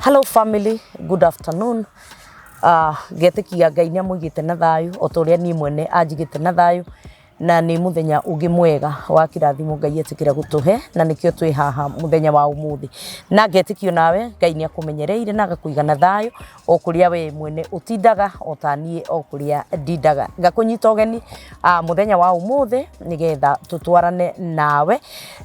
Hello family, good afternoon. Ngetĩkia Ngai nĩ amũigĩte na thayũ o ta ũrĩa niĩ mwene anjigĩte na thayũ na nĩ mũthenya ũngĩ mwega wa kĩrathimo Ngai etĩkĩra gũtũhe na nĩkĩo twĩ haha mũthenya wa ũmũthĩ. Na ngetĩkio nawe Ngai nĩ akũmenyereire na agakũiga na thayũ o kũrĩa we mwene ũtindaga o ta niĩ o kũrĩa ndindaga. Ngakũnyita ũgeni mũthenya wa ũmũthĩ nĩgetha tũtwarane nawe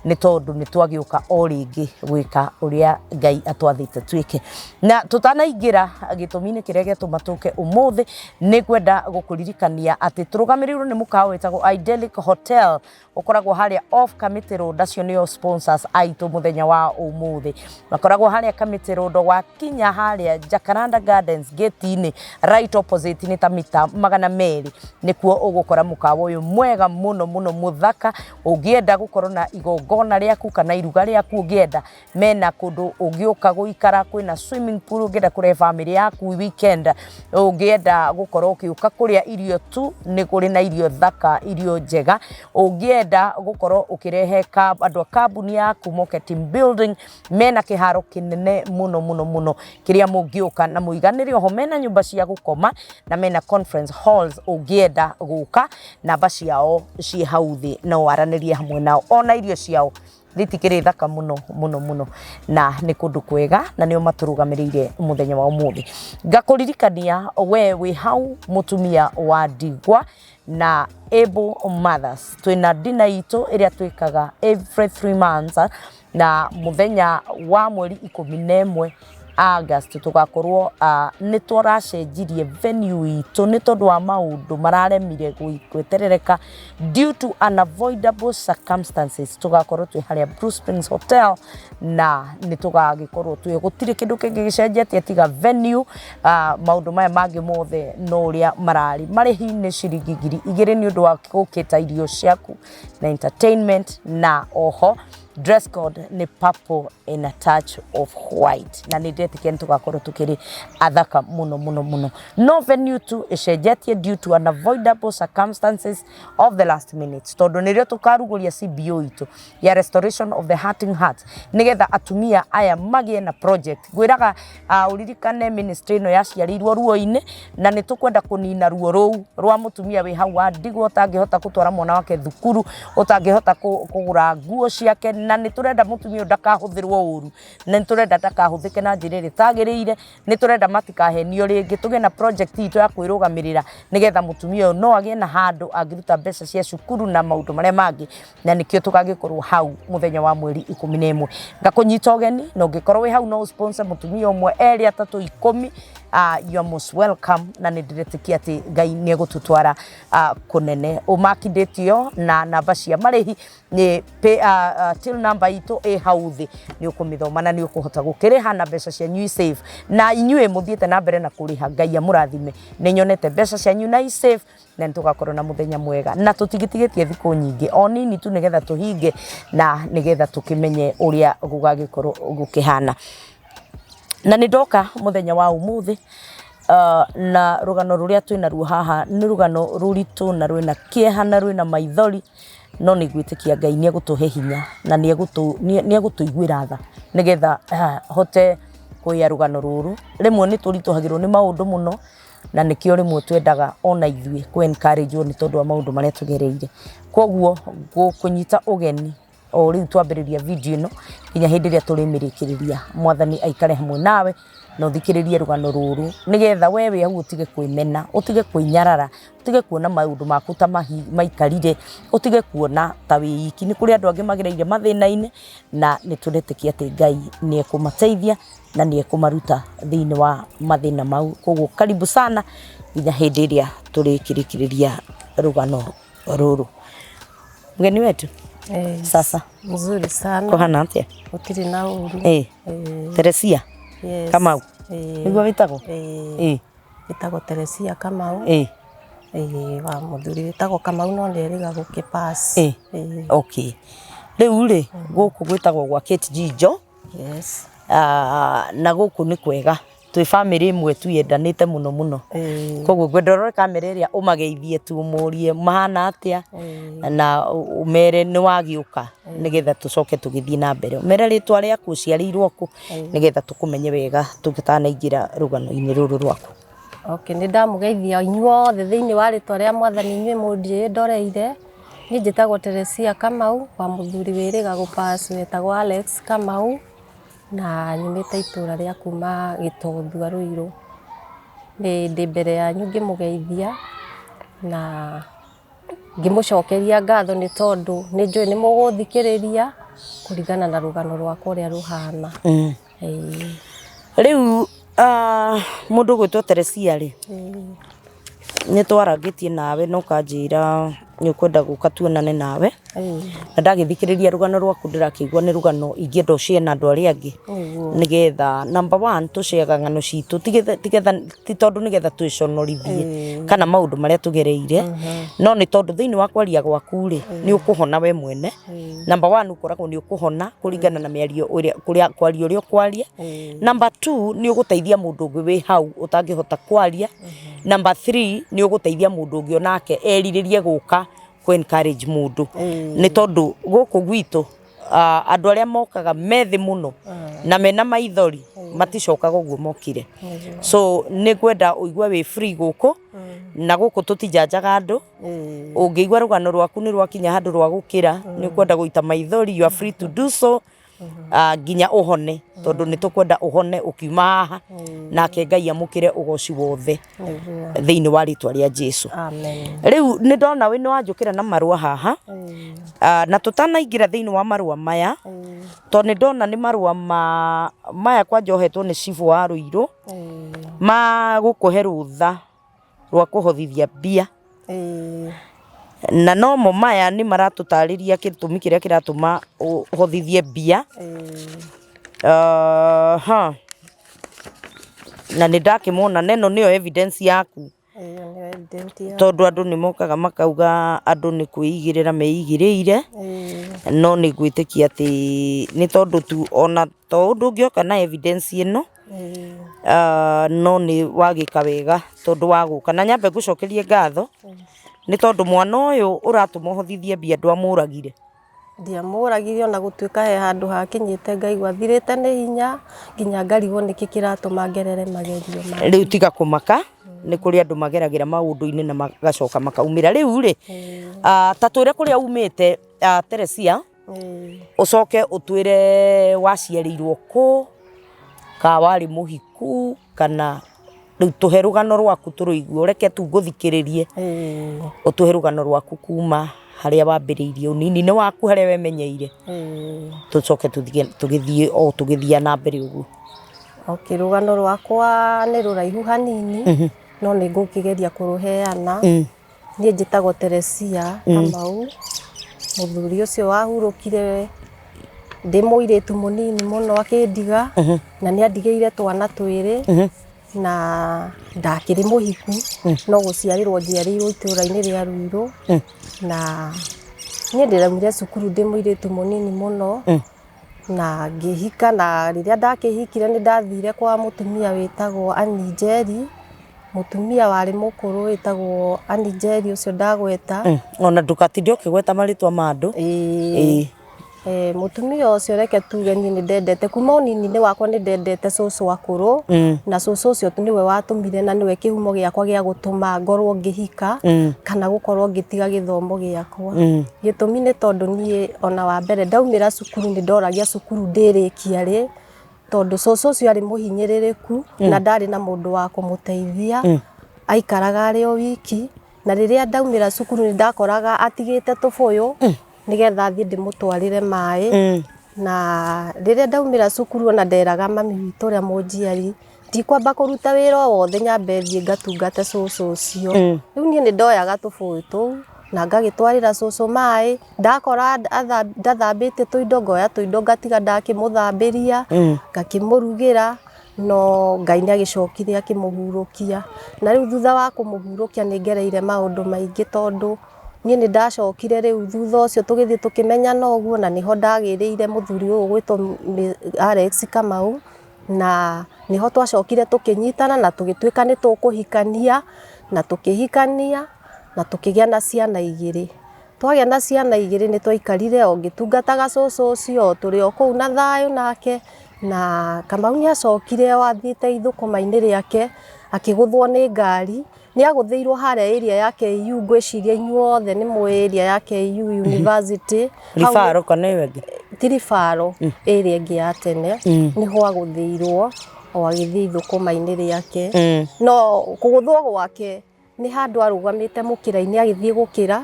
nĩ tondũ nĩ twagĩũka o rĩngĩ gwĩka ũrĩa Ngai atwathĩte twĩke. Na tũtanaingĩra gĩtũmi-inĩ kĩrĩa gĩatũma tũke ũmũthĩ, nĩ ngwenda gũkũririkania atĩ tũrũgamĩrĩirwo nĩ mũkawa wĩtagwo Idyllic Hotel ũkoragwo harĩa off Kamiti Road, acio nĩo sponsors aitũ mũthenya wa ũmũthĩ. Makoragwo harĩa Kamiti Road, wakinya harĩa Jacaranda Gardens gate-inĩ, right opposite nĩ ta mita 200, nĩkuo ũgũkora mũkawa ũyũ mwega mũno mũno mũthaka. Ũngĩenda gũkorwo na igongona rĩaku kana iruga rĩaku ũngĩenda, mena kũndũ ũngĩũka gũikara, kwĩna swimming pool ũngĩenda kũrehe bamĩrĩ yaku weekend, ũngĩenda gũkorwo ũgĩũka kũrĩa irio tu, nĩ kũrĩ na irio thaka, irio njega. Ũngĩenda gũkorwo ũkĩrehe andũ a kambuni yaku moke team building, mena kĩharo kĩnene mũno mũno mũno kĩrĩa mũngĩũka na mũiganĩre. Oho mena nyũmba cia gũkoma na mena conference halls ũngĩenda gũka. Namba ciao ciĩ hau thĩ, no waranĩrie hamwe nao. Ona irio ciao rĩtikĩrĩ thaka mũno mũno mũno na nĩ kũndũ kwega na nĩo matũrũgamĩrĩire mũthenya wa ũmũthĩ. Ngakũririkania we wĩ hau mũtumia wa ndigwa na able mothers, twĩna dinner itũ ĩrĩa twĩkaga every 3 months, na mũthenya wa mweri 11 August tũgakorwo nĩ tũracenjirie venue itũ nĩ tondũ wa maũndũ mararemire gweterereka due to unavoidable circumstances. Tũgakorwo twĩ harĩa Blue Springs Hotel na nĩ tũgagĩkorwo twĩ gũtirĩ kĩndũ kĩngĩ gĩcenjetie tiga venue. Maũndũ maya mangĩ mothe no ũrĩa mararĩ. Marĩhi nĩ ciringi 2000 nĩ ũndũ wa gũkĩta irio ciaku na entertainment, na oho dress code nĩ purple in a touch of white, na nĩ ndetĩkia nĩ tũgakorwo tũkĩrĩ athaka mũno mũno mũno. No venue tu ĩcenjetie due to unavoidable circumstances of the last minute, tondũ nĩrĩo tũkarugũria CBO itũ ya restoration of the hurting heart, nĩgetha atumia aya magĩe na project. Ngwĩraga ũririkane ministry ĩno yaciarĩirwo ruo-inĩ, na nĩ tũkwenda kũnina ruo rũu rwa mũtumia wĩ hau wa ndigwa ũtangĩhota gũtwara mwana wake thukuru, ũtangĩhota kũgũra nguo ciake. Na nĩ tũrenda mũtumia ũyũ ndakahũthĩrwo ũru, na nĩ tũrenda ndakahũthĩke na njĩra ĩrĩa ĩtagĩrĩire. Nĩ tũrenda matikahenio rĩngĩ. Tũgĩe na project itũ ya kwĩrũgamĩrĩra, nĩgetha mũtumia ũyũ no agĩe na handũ angĩruta mbeca cia cukuru na maũndũ marĩa mangĩ. Na nĩkĩo tũgagĩkorwo hau mũthenya wa mweri 11. Ngakũnyita ũgeni, na ũngĩkorwo wĩ hau no ũsponsor mũtumia ũmwe, erĩ, atatũ, 10, you are most welcome. Na nĩ ndĩretĩkia atĩ Ngai nĩ egũtũtwara kũnene. Ũmakindĩtio na namba cia marĩhi nĩ pay, till number itũ ĩ hau thĩ, nĩ ũkũmĩthoma na nĩ ũkũhota gũkĩrĩha na mbeca cianyu i safe. Na inyuĩ mũthiĩte na mbere na kũrĩha, Ngai amũrathime. Nĩ nyonete mbeca cianyu na i safe, na nĩ tũgakorwo na mũthenya mwega, na tũtigĩtigĩtie thikũ nyingĩ, o nini tu, nĩgetha tũhinge na nĩgetha tũkĩmenye ũrĩa gũgagĩkorwo gũkĩhana. Na nĩ ndoka mũthenya wa ũmũthĩ na rũgano rũrĩa twĩnaruo haha nĩ rũgano rũritũ na rwĩna kĩeha na rwĩna maithori, no nĩ ngwĩtĩkia Ngai nĩ egũtũhe hinya na nĩ egũtũiguĩra tha nĩgetha hote kũĩa rũgano rũrũ. Rĩmwe nĩ tũritũhagĩrwo nĩ maũndũ mũno, na nĩkĩo rĩmwe twendaga ona ithuĩ kũ encourage nĩ tondũ wa maũndũ marĩa tũgereire. Koguo ngũkũnyita ũgeni o rĩu twambĩrĩria video ĩno nginya hĩndĩ ĩrĩa tũrĩmĩrĩkĩrĩria. Mwathani aikare hamwe nawe na ũthikĩrĩrie rũgano rũrũ, nĩgetha we wĩ hau ũtige kwĩmena, ũtige kwĩnyarara, ũtige kuona maũndũ maku ta maikarire, ũtige kuona ta wĩ iki. Nĩ kũrĩ andũ angĩ magereire mathĩna-inĩ, na nĩ tũretĩkia atĩ Ngai nĩ ekũmateithia na nĩ ekũmaruta thĩinĩ wa mathĩna mau. Koguo karibu sana nginya hĩndĩ ĩrĩa tũrĩkĩrĩkĩrĩria rũgano rũrũ. Mgeni wetu. Eh, Sasa mzuri sana. Kũhana atĩa? Gũtirĩ na ũru. Teresia Yes. Kamau. Nĩguo wĩtagwo? Wĩtagwo Teresia Kamau. Wa mũthuri wĩtagwo Kamau, no nĩ erĩga gũkĩpass. Okay, rĩu rĩ, gũkũ gwĩtagwo gwa Kate Jijo. Yes. Na gũkũ nĩ kwega. Twĩ bamĩrĩ ĩmwe tũyendanĩte mũno mũno. Koguo ngwenda ũrore kamera ĩrĩa ũmageithie tu ũmorie mahana atĩa na ũmere nĩ wagĩũka nĩgetha tũcoke tũgĩthiĩ na mbere. Ũmere rĩtwa rĩaku, ũciarĩirwo kũ, nĩgetha tũkũmenye wega tũtanaingĩra rũgano-inĩ rũrũ rwaku. Okay, nĩ ndamũgeithia inyuothe thĩinĩ wa rĩtwa rĩa Mwathani inyuĩ mũnjĩndoreire. Niĩ njĩtagwo Teresia Kamau wa mũthuri wĩrĩga gũpass wetagwo Alex Kamau. Na nyumĩte itũra rĩa kuma Gĩtondu Ruiru. Ndĩ mbere yanyu ngĩmũgeithia na ngĩmũcokeria ngatho nĩ tondũ nĩ njũĩ nĩ mũgũthikĩrĩria kũringana na rũgano rwakwa ũrĩa rũhana. Ĩĩ. Rĩu mũndũ ũgwĩtwo Teresia rĩ, nĩ twarangĩtie nawe na ũkanjĩra nĩ ũkwenda gũka tuonane nawe. Na ndagĩthikĩrĩria rũgano rwaku ndĩrakĩigua nĩ rũgano ingĩenda ũshare na andũ arĩa angĩ. Nĩgetha number one tũceaga ng'ano citũ tigetha ti tondũ nĩgetha twĩconorithie kana maũndũ marĩa tũgereire, no nĩ tondũ thĩinĩ wa kwaria gwaku rĩ, nĩ ũkũhona we mwene. Number one ũkoragwo nĩ ũkũhona kũringana na mĩario ĩrĩa kũrĩa kwaria ũrĩa ũkwaria. Number two nĩ ũgũteithia mũndũ ũngĩ wĩ hau ũtangĩhota kwaria. Number three nĩ ũgũteithia mũndũ ũngĩ onake erirĩrie gũka kũ encourage mũndũ. Nĩ tondũ gũkũ gwitũ andũ arĩa mokaga me thĩ mũno na mena maithori maticokaga ũguo mokire. So nĩ ngwenda ũigue wĩ free gũkũ na gũkũ tũtijanjaga andũ. Ũngĩigua rũgano rwaku nĩ rwakinya handũ rwa gũkĩra nĩ ũkwenda gũita maithori, you are free to do so nginya ũhone tondũ nĩ tũkwenda ũhone ũkiuma haha nake Ngai amũkĩre ũgoci wothe thĩinĩ wa rĩtwa rĩa Jesu. Amen. Rĩu nĩ ndona wĩ nĩ wanjũkĩra na marũa haha na tũtanaingĩra thĩinĩ wa marũa maya tondũ nĩ ndona nĩ marũa ma maya kwanja ũhetwo nĩ cibũ wa Ruiru ma gũkũhe rũtha rwa kũhothithia mbia. Na nomo maya nĩ maratũtarĩria gĩtũmi kĩrĩa kĩratũma ũhothithie mbia. Ha. Na nĩ ndakĩmona na ĩno nĩyo evidence yaku. Tondũ andũ nĩ mokaga makauga andũ nĩ kwĩigĩrĩra meigĩrĩire, no nĩ ngwĩtĩkia atĩ nĩ tondũ tu ona to ũndũ ũngĩoka na evidence ĩno, no nĩ wagĩka wega tondũ wa gũka. Na nyambe ngũcokerie ngatho nĩ tondũ mwana ũyũ ũratũma ũhothithie mbia ndwamũragire. Ndiamũragire ona gũtuĩka he handũ hakinyĩte ngaigua thirĩte nĩ hinya nginya ngarigwo nĩkĩ kĩratũma ngerere magerio maya. Rĩu tiga kũmaka nĩ kũrĩ andũ mageragĩra maũndũ-inĩ na magacoka makaumĩra. Rĩu rĩ, ta twĩre kũrĩa umĩte Teresia, ũcoke ũtwĩre waciarĩirwo kũ, ka warĩ mũhiku kana rĩu tũhe rũgano rwaku tũrũigue, ũreke tu ngũthikĩrĩrie, ũtũhe rũgano rwaku kuma harĩa wambĩrĩirie ũnini-inĩ waku harĩa wemenyeire, tũcoke tũgĩthiĩ o tũgĩthiaga na mbere ũguo. Okay, rũgano rwakwa nĩ rũraihu hanini no nĩ ngũkĩgeria kũrũheana. Niĩ njĩtagwo Teresia Kamau, mũthuri ũcio wahurũkire ndĩ mũirĩtu mũnini mũno akĩndiga, na nĩ andigĩire twana twĩrĩ, na ndakĩrĩ mũhiku, no gũciarĩrwo njiarĩirwo itũra-inĩ rĩa Ruiru, na niĩ ndĩraumire cukuru ndĩ mũirĩtu mũnini mũno, na ngĩhika, na rĩrĩa ndakĩhikire nĩ ndathire kwa mũtumia wĩtagwo Annie Njeri, mũtumia warĩ mũkũrũ wĩtagwo Annie Njeri ũcio ndagweta. Ona ndũgatinde ũkĩgweta marĩtwa ma andũ. Ĩĩ. Mũtumia ũcio reke tuge niĩ nĩ ndendete kuma ũnini-inĩ wakwa nĩ ndendete cũcũ akũrũ, na cũcũ ũcio nĩwe watũmire na nĩwe kĩhumo gĩakwa gĩa gũtũma ngorwo ngĩhika kana gũkorwo ngĩtiga gĩthomo gĩakwa. Gĩtũmi nĩ tondũ niĩ ona wa mbere ndaumĩra cukuru nĩ ndoragia cukuru ndĩrĩkia rĩ, tondũ cũcũ ũcio arĩ mũhinyĩrĩrĩku na ndarĩ na mũndũ wa kũmũteithia, aikaraga arĩ o wiki, na rĩrĩa ndaumĩra cukuru nĩ ndakoraga atigĩte tũbũyũ nĩgetha thiĩ ndĩmũtwarĩre maĩ. Na rĩrĩa ndaumĩra cukuru ona nderaga mami witũ ũrĩa mũnjiari ndikwamba kũruta wĩra o wothe nyambe thiĩ ngatungate cũcũ ũcio. Rĩu niĩ nĩ ndoyaga tũbũyũ tũu na ngagĩtwarĩra cũcũ maĩ, ndakora ndathambĩtie tũindo ngoya tũindo ngatiga ndakĩmũthambĩria, ngakĩmũrugĩra, no Ngai nĩ agĩcokire akĩmũhurũkia. Na rĩu thutha wa kũmũhurũkia nĩ ngereire maũndũ maingĩ tondũ niĩ nĩ ndacokire rĩu thutha ũcio tũgĩthiĩ tũkĩmenyana ũguo, na nĩho ndagĩrĩire mũthuri ũyũ ũgwĩtwo Alex Kamau. Na nĩho twacokire tũkĩnyitana na tũgĩtuĩka nĩ tũkũhikania, na tũkĩhikania na tũkĩgĩa na ciana igĩrĩ. Twagĩa na ciana igĩrĩ nĩ twaikarire o ngĩtungataga cũcũ ũcio, tũrĩ o kũu na thayũ nake, na Kamau nĩ acokire o athiĩte ithũkũma-inĩ rĩake, akĩgũthwo nĩ ngari. Nĩ agũthĩirwo harĩa area ya KU, ngwĩciria inyuothe nĩ mũĩ area ya KU University. Hau Ribaro kana ĩyo ĩngĩ? Ti ribaro, ĩrĩa ĩngĩ ya tene, nĩho agũthĩirwo o agĩthiĩ ithũkũma-inĩ rĩake. No kũgũthwo gwake nĩ handũ arũgamĩte mũkĩra-inĩ agĩthiĩ gũkĩra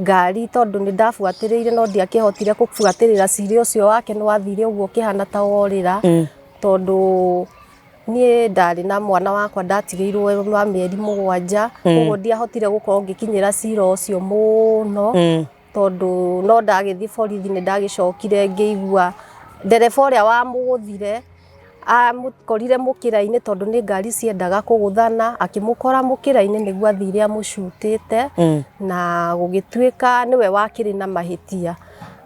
ngari, tondũ nĩ ndabuatĩrĩire no ndiakĩhotire kũbuatĩrĩra cira ũcio wake, nĩ wathire ũguo ũkĩhana ta worĩra, tondũ niĩ ndarĩ na mwana wakwa ndatigĩirwo wa mĩeri 7, koguo ndiahotire gũkorwo ngĩkinyĩra cira ũcio mũno, tondũ no ndagĩthiĩ borithi nĩ ndagĩcokire ngĩigua ndereba ũrĩa wamũgũthire amũkorire mũkĩra-inĩ, tondũ nĩ ngari ciendaga kũgũthana, akĩmũkora mũkĩra-inĩ nĩguo athire amũcutĩte, na gũgĩtuĩka nĩwe wakĩrĩ na mahĩtia.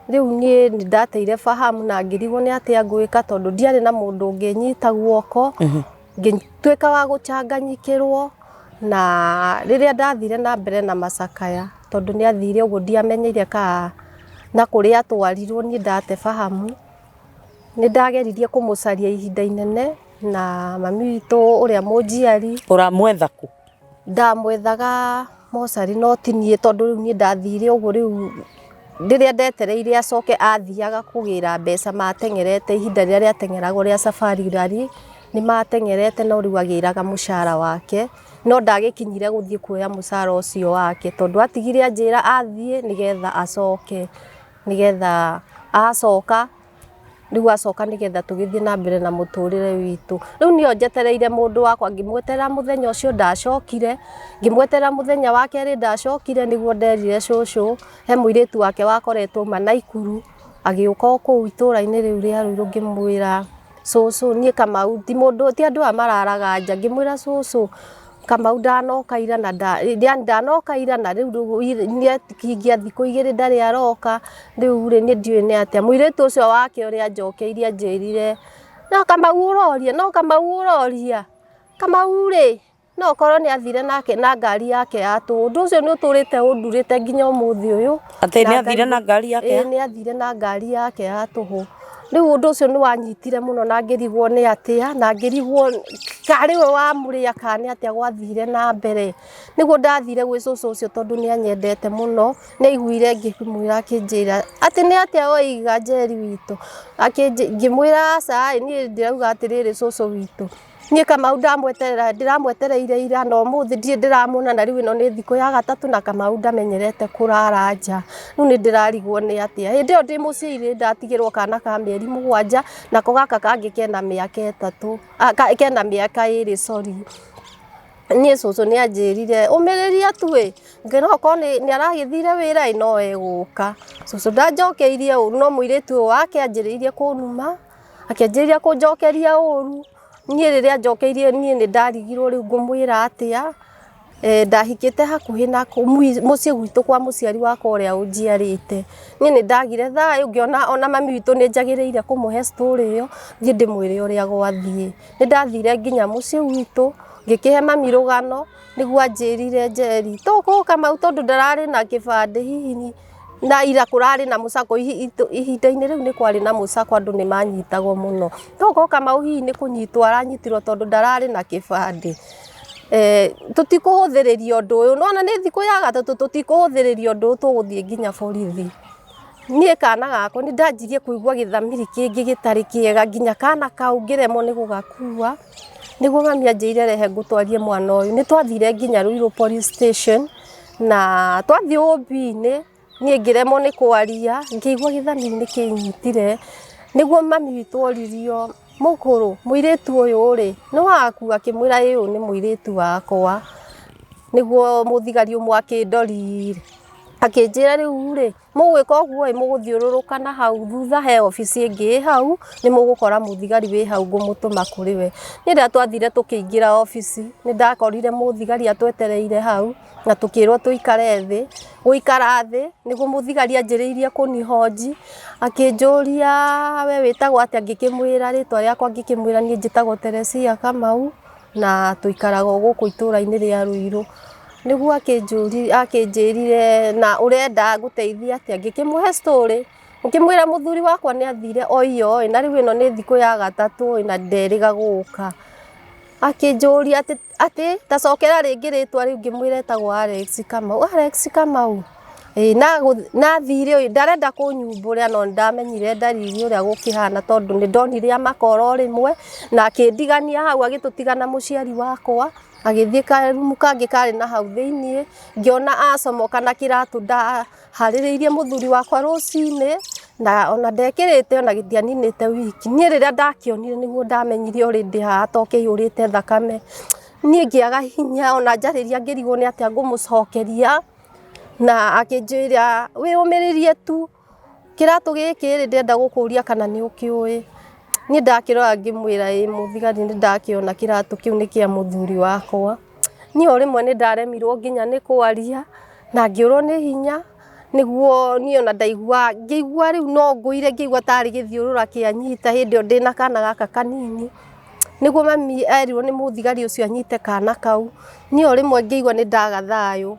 Rĩu niĩ nĩ ndateire fahamu na ngĩrigwo nĩ atĩa ngwĩka, tondũ ndiarĩ na mũndũ ũngĩnyita guoko, ngĩtuĩka wa gũcanganyikĩrwo. Na rĩrĩa ndathire na mbere na macakaya, tondũ nĩ athire ũguo ndiamenyeire ka na kũrĩa atwarirwo, niĩ ndate fahamu. Nĩ ndageririe kũmũcaria ihinda inene, na mami witũ ũrĩa mũnjiari. Ũramwetha kũ? Ndamwethaga mocarĩ, no ti niĩ, tondũ rĩu niĩ ndathire ũguo. Rĩu rĩrĩa ndetereire acoke, athiaga kũgĩra mbeca mateng'erete ihinda rĩrĩa rĩateng'eragwo rĩa safari rally, nĩ mateng'erete, no rĩu agĩraga mũcara wake, no ndagĩkinyire gũthiĩ kuoya mũcara ũcio wake, tondũ atigire anjĩra athiĩ nĩgetha acoke, nĩgetha acoka rĩu acoka nĩgetha tũgĩthiĩ na mbere na mũtũrĩre witũ. Rĩu niyo njetereire mũndũ wakwa, ngĩmweterera mũthenya ũcio ndacokire, ngĩmweterera mũthenya wa kerĩ ndacokire, nĩguo nderire cũcũ he mũirĩtu wake wakoretwo auma Naikuru agĩũka o kũu itũra-inĩ rĩu rĩa Ruiru. Ngĩmwĩra cũcũ, niĩ Kamau ti mũndũ, ti andũ aya mararaga nja, ngĩmwĩra cũcũ, Kamau ndanoka ira na ndanoka ira, na rĩu nĩakingia thikũ 2 ndarĩ aroka. Rĩu rĩ, niĩ ndiũĩ nĩ atĩa. Mũirĩtu ũcio wake ũrĩa anjokeirie anjĩrire, no Kamau ũroria, no Kamau ũroria, Kamau rĩ, no ũkorwo nĩ athire nake na ngari yake ya tũhũ. Ũndũ ũcio nĩ ũtũrĩte ũndurĩte nginya ũmũthĩ ũyũ. Atĩ nĩ athire na ngari yake? Ĩĩ, nĩ athire na ngari yake ya tũhũ. Rĩu ũndũ ũcio nĩ wanyitire mũno na ngĩrigwo nĩ atĩa, na ngĩrigwo karĩ we wamũrĩa kana nĩ atĩa gwathire na mbere. Nĩguo ndathire gwĩ cũcũ ũcio, tondũ nĩ anyendete mũno, nĩ aiguire ngĩmwĩra, akĩnjĩra atĩ nĩ atĩa woiga Njeri witũ. Ngĩmwĩra aca ĩ, niĩ ndĩrauga atĩrĩrĩ, cũcũ witũ, niĩ Kamau ndamweterera, ndĩramwetereire ira na ũmũthĩ ndirĩ ndĩramuona, na rĩu ĩno nĩ thikũ ya gatatũ, na Kamau ndamenyerete kũrara nja. Rĩu nĩ ndĩrarigwo nĩ atĩa. Hĩndĩ ĩyo ndĩ mũciĩ rĩ, ndatigĩrwo kana ka mĩeri 7, nako gaka kangĩ kena mĩaka 3, kena mĩaka 2, sorry. Niĩ cũcũ nĩ anjĩrire ũmĩrĩria tu ĩ, no okorwo nĩ aragĩthire wĩra ĩ, no egũka. Cũcũ ndanjokeirie ũru, no mũirĩtu ũyũ wake anjĩrĩirie kũnuma, akĩanjĩrĩria kũnjokeria ũru. Niĩ rĩrĩa anjokeirie, niĩ nĩ ndarigirwo rĩu ngũmwĩra atĩa. Ndahikĩte hakuhĩ na mũciĩ gwitũ kwa mũciari wakwa ũrĩa ũnjiarĩte. Niĩ nĩ ndagire thayũ, ngĩona ona mami witũ nĩ njagĩrĩire kũmũhe story ĩyo, thiĩ ndĩmwĩre ũrĩa gwathiĩ. Nĩ ndathire nginya mũciĩ gwitũ, ngĩkĩhe mami rũgano, nĩguo anjĩrire, Njeri, tũkũ Kamau tondũ ndararĩ na kĩbandĩ hihi, na ira kũrarĩ na mũcako, ihinda-inĩ rĩu nĩ kwarĩ na mũcako, andũ nĩ manyitagwo mũno. Tokorwo Kamau hihi nĩ kũnyitwo aranyitirwo tondũ ndararĩ na kĩbandĩ. Tũtikũhũthĩrĩria ũndũ ũyũ, nĩwona nĩ thikũ ya gatatũ, tũtikũhũthĩrĩria ũndũ ũyũ, tũgũthiĩ nginya borithi. Niĩ kana gakwa nĩ ndanjirie kũigua gĩthamiri kĩngĩ gĩtarĩ kĩega, nginya kana kau ngĩremwo nĩ gũgakua. Nĩguo mami anjĩrire, rehe ngũtwarie mwana ũyũ. Nĩ twathire nginya Ruiru police station, na twathiĩ OB-inĩ, niĩ ngĩremwo nĩ kwaria, ngĩigua gĩthamiri nĩ kĩnyitire. Nĩguo mami witũ oririo, mũkũrũ, mũirĩtu ũyũ rĩ, nĩ waku? Akĩmwĩra ĩĩ, ũyũ nĩ mũirĩtu wakwa. Nĩguo mũthigari ũmwe akĩndorire. Akĩnjĩra rĩu rĩ, mũgwĩka ũguo ĩ, mũgũthiũrũrũka na hau thutha he obici ĩngĩ ĩ hau, nĩ mũgũkora mũthigari wĩ hau ngũmũtũma kũrĩ we. Niĩ rĩrĩa twathire tũkĩingĩra obici, nĩ ndakorire mũthigari atwetereire hau, na tũkĩrwo tũikare thĩ. Gũikara thĩ, nĩguo mũthigari anjĩrĩirie kũnihoji, akĩnjũria we wĩtagwo atĩa, ngĩkĩmwĩra rĩtwa rĩakwa, ngĩkĩmwĩra niĩ njĩtagwo Teresia Kamau, na tũikaraga o gũkũ itũra-inĩ rĩa Ruiru. Nĩguo akĩnjĩrire na ũrenda ngũteithie atĩa, ngĩkĩmũhe story, ngĩmwĩra mũthuri wakwa nĩ athire o iyo ĩ, na rĩu ĩno nĩ thikũ ya gatatũ ĩ, na nderĩga gũka. Akĩnjũria atĩ ta cokera rĩngĩ rĩtwa rĩu, ngĩmwĩra etagwo Alex Kamau. Alex Kamau? Ĩĩ na athire ĩ, ndarenda kũnyumbũra no nĩ ndamenyire ndariri ũrĩa gũkĩhana tondũ nĩ ndonire amaka oro rĩmwe, na akĩndigania hau agĩtũtiga na mũciari wakwa. Agĩthiĩ karumu kangĩ karĩ na hau thĩiniĩ, ngĩona acomoka na kĩratũ ndaharĩrĩirie mũthuri wakwa rũcinĩ, na ona ndekĩrĩte ona gĩtianinĩte wiki. Niĩ rĩrĩa ndakĩonire nĩguo ndamenyire already haha to kĩihũrĩte thakame. Niĩ ngĩaga hinya ona njarĩria ngĩrigwo nĩ atĩa ngũmũcokeria, na akĩnjĩra wĩyũmĩrĩrie tu. Kĩratũ gĩkĩ rĩ, ndĩrenda gũkũria kana nĩ ũkĩũĩ? Niĩ ndakĩrora ngĩmwĩra ĩĩ mũthigari nĩ ndakĩona kĩratũ kĩu nĩ kĩa mũthuri wakwa. Niĩ o rĩmwe nĩ ndaremirwo nginya nĩ kwaria na ngĩũrwo nĩ hinya, nĩguo niĩ ona ndaiguaga, ngĩigua rĩu no ngũire ngĩigua tarĩ gĩthiũrũra kĩanyita hĩndĩ ĩyo ndĩna kana gaka kanini. Nĩguo mami erirwo nĩ mũthigari ũcio anyite kana kau, niĩ o rĩmwe ngĩigua nĩ ndaga thayũ.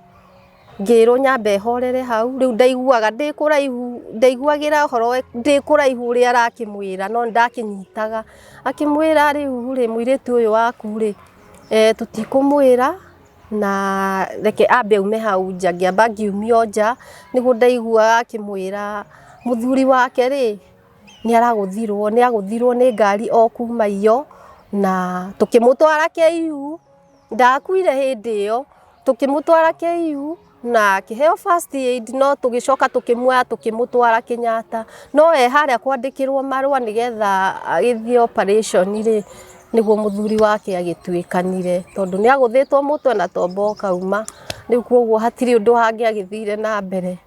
Ngĩrwo nyambe horere hau, rĩu ndaiguaga ndĩ kũraihu, ndaiguagĩra ũhoro ndĩ kũraihu ũrĩa arakĩmwĩra no nĩ ndakĩnyitaga. Akĩmwĩra rĩu rĩ, mũirĩtu ũyũ waku rĩ, tũtikũmwĩra na reke ambe aume hau nja. Ngĩamba ngiumio nja, nĩguo ndaiguaga akĩmwĩra mũthuri wake rĩ, nĩ aragũthirwo, nĩ agũthirwo nĩ ngari o kuma iyo, na tũkĩmũtwara KU. Ndakuire hĩndĩ ĩyo, tũkĩmũtwara KU na akĩheo first aid no tũgĩcoka tũkĩmuoya tũkĩmũtwara Kenyatta. No e harĩa kwandĩkĩrwo marũa nĩgetha agĩthiĩ operation rĩ, nĩguo mũthuri wake agĩtuĩkanire tondũ nĩ agũthĩtwo mũtwe na tombo ũkauma. Rĩu koguo hatirĩ ũndũ hangĩagĩthire na mbere.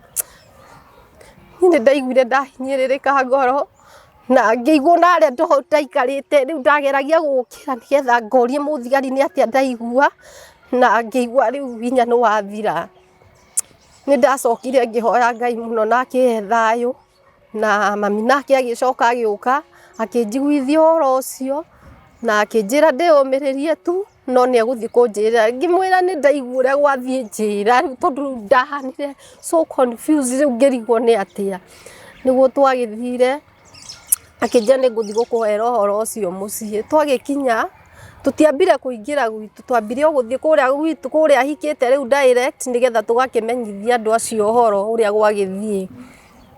Niĩ nĩ ndaiguire ndahinyĩrĩrĩka ngoro. Na ngĩigua ona harĩa ndaikarĩte rĩu ndageragia gũkĩra nĩgetha ngorie mũthigari nĩ atĩa ndaigua, na ngĩigua rĩu hinya nĩ wathira. Nĩ ndacokire ngĩhoya Ngai mũno na akĩhe thayũ, na mami nake agĩcoka agĩũka akĩnjiguithia ũhoro ũcio, na akĩnjĩra ndĩyũmĩrĩrie tu. No nĩ egũthiĩ kũnjĩra, ngĩmwĩra nĩ ndaigua ũrĩa gwathiĩ njĩra rĩu tondũ rĩu ndahanire so confused rĩu ngĩrigwo nĩ atĩa. Nĩguo twagĩthire, akĩnjĩra nĩ ngũthiĩ gũkũhera ũhoro ũcio mũciĩ. Twagĩkinya, tũtiambire kũingĩra gwitũ, twambire o gũthiĩ kũrĩa gwitũ kũrĩa ahikĩte rĩu direct nĩgetha tũgakĩmenyithia andũ acio ũhoro ũrĩa gwagĩthiĩ.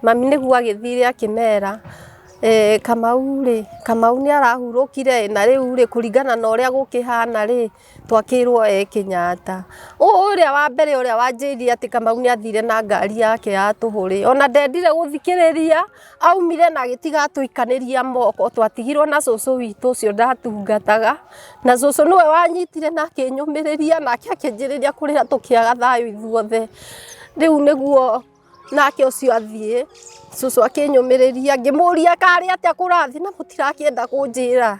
Mami nĩguo agĩthire akĩmera, Kamau rĩ, Kamau nĩ arahurũkire ĩ, na rĩu rĩ, kũringana na ũrĩa gũkĩhana rĩ, twakĩrwo e Kenyatta. Ũrĩa wa mbere ũrĩa wanjĩrire atĩ Kamau nĩ athire na ngari yake ya tũhũ rĩ, ona ndendire gũthikĩrĩria, aumire na agĩtiga atũikanĩria moko, twatigirwo na cũcũ witũ ũcio ndatungataga, na cũcũ nĩwe wanyitire na akĩnyũmĩrĩria, nake akĩanjĩrĩria kũrĩra tũkĩaga thayũ ithuothe. Rĩu nĩguo Nake ũcio athiĩ, cũcũ akĩnyũmĩrĩria, ngĩmũria karĩ atĩa kũrathiĩ na mũtirakĩenda kũnjĩra.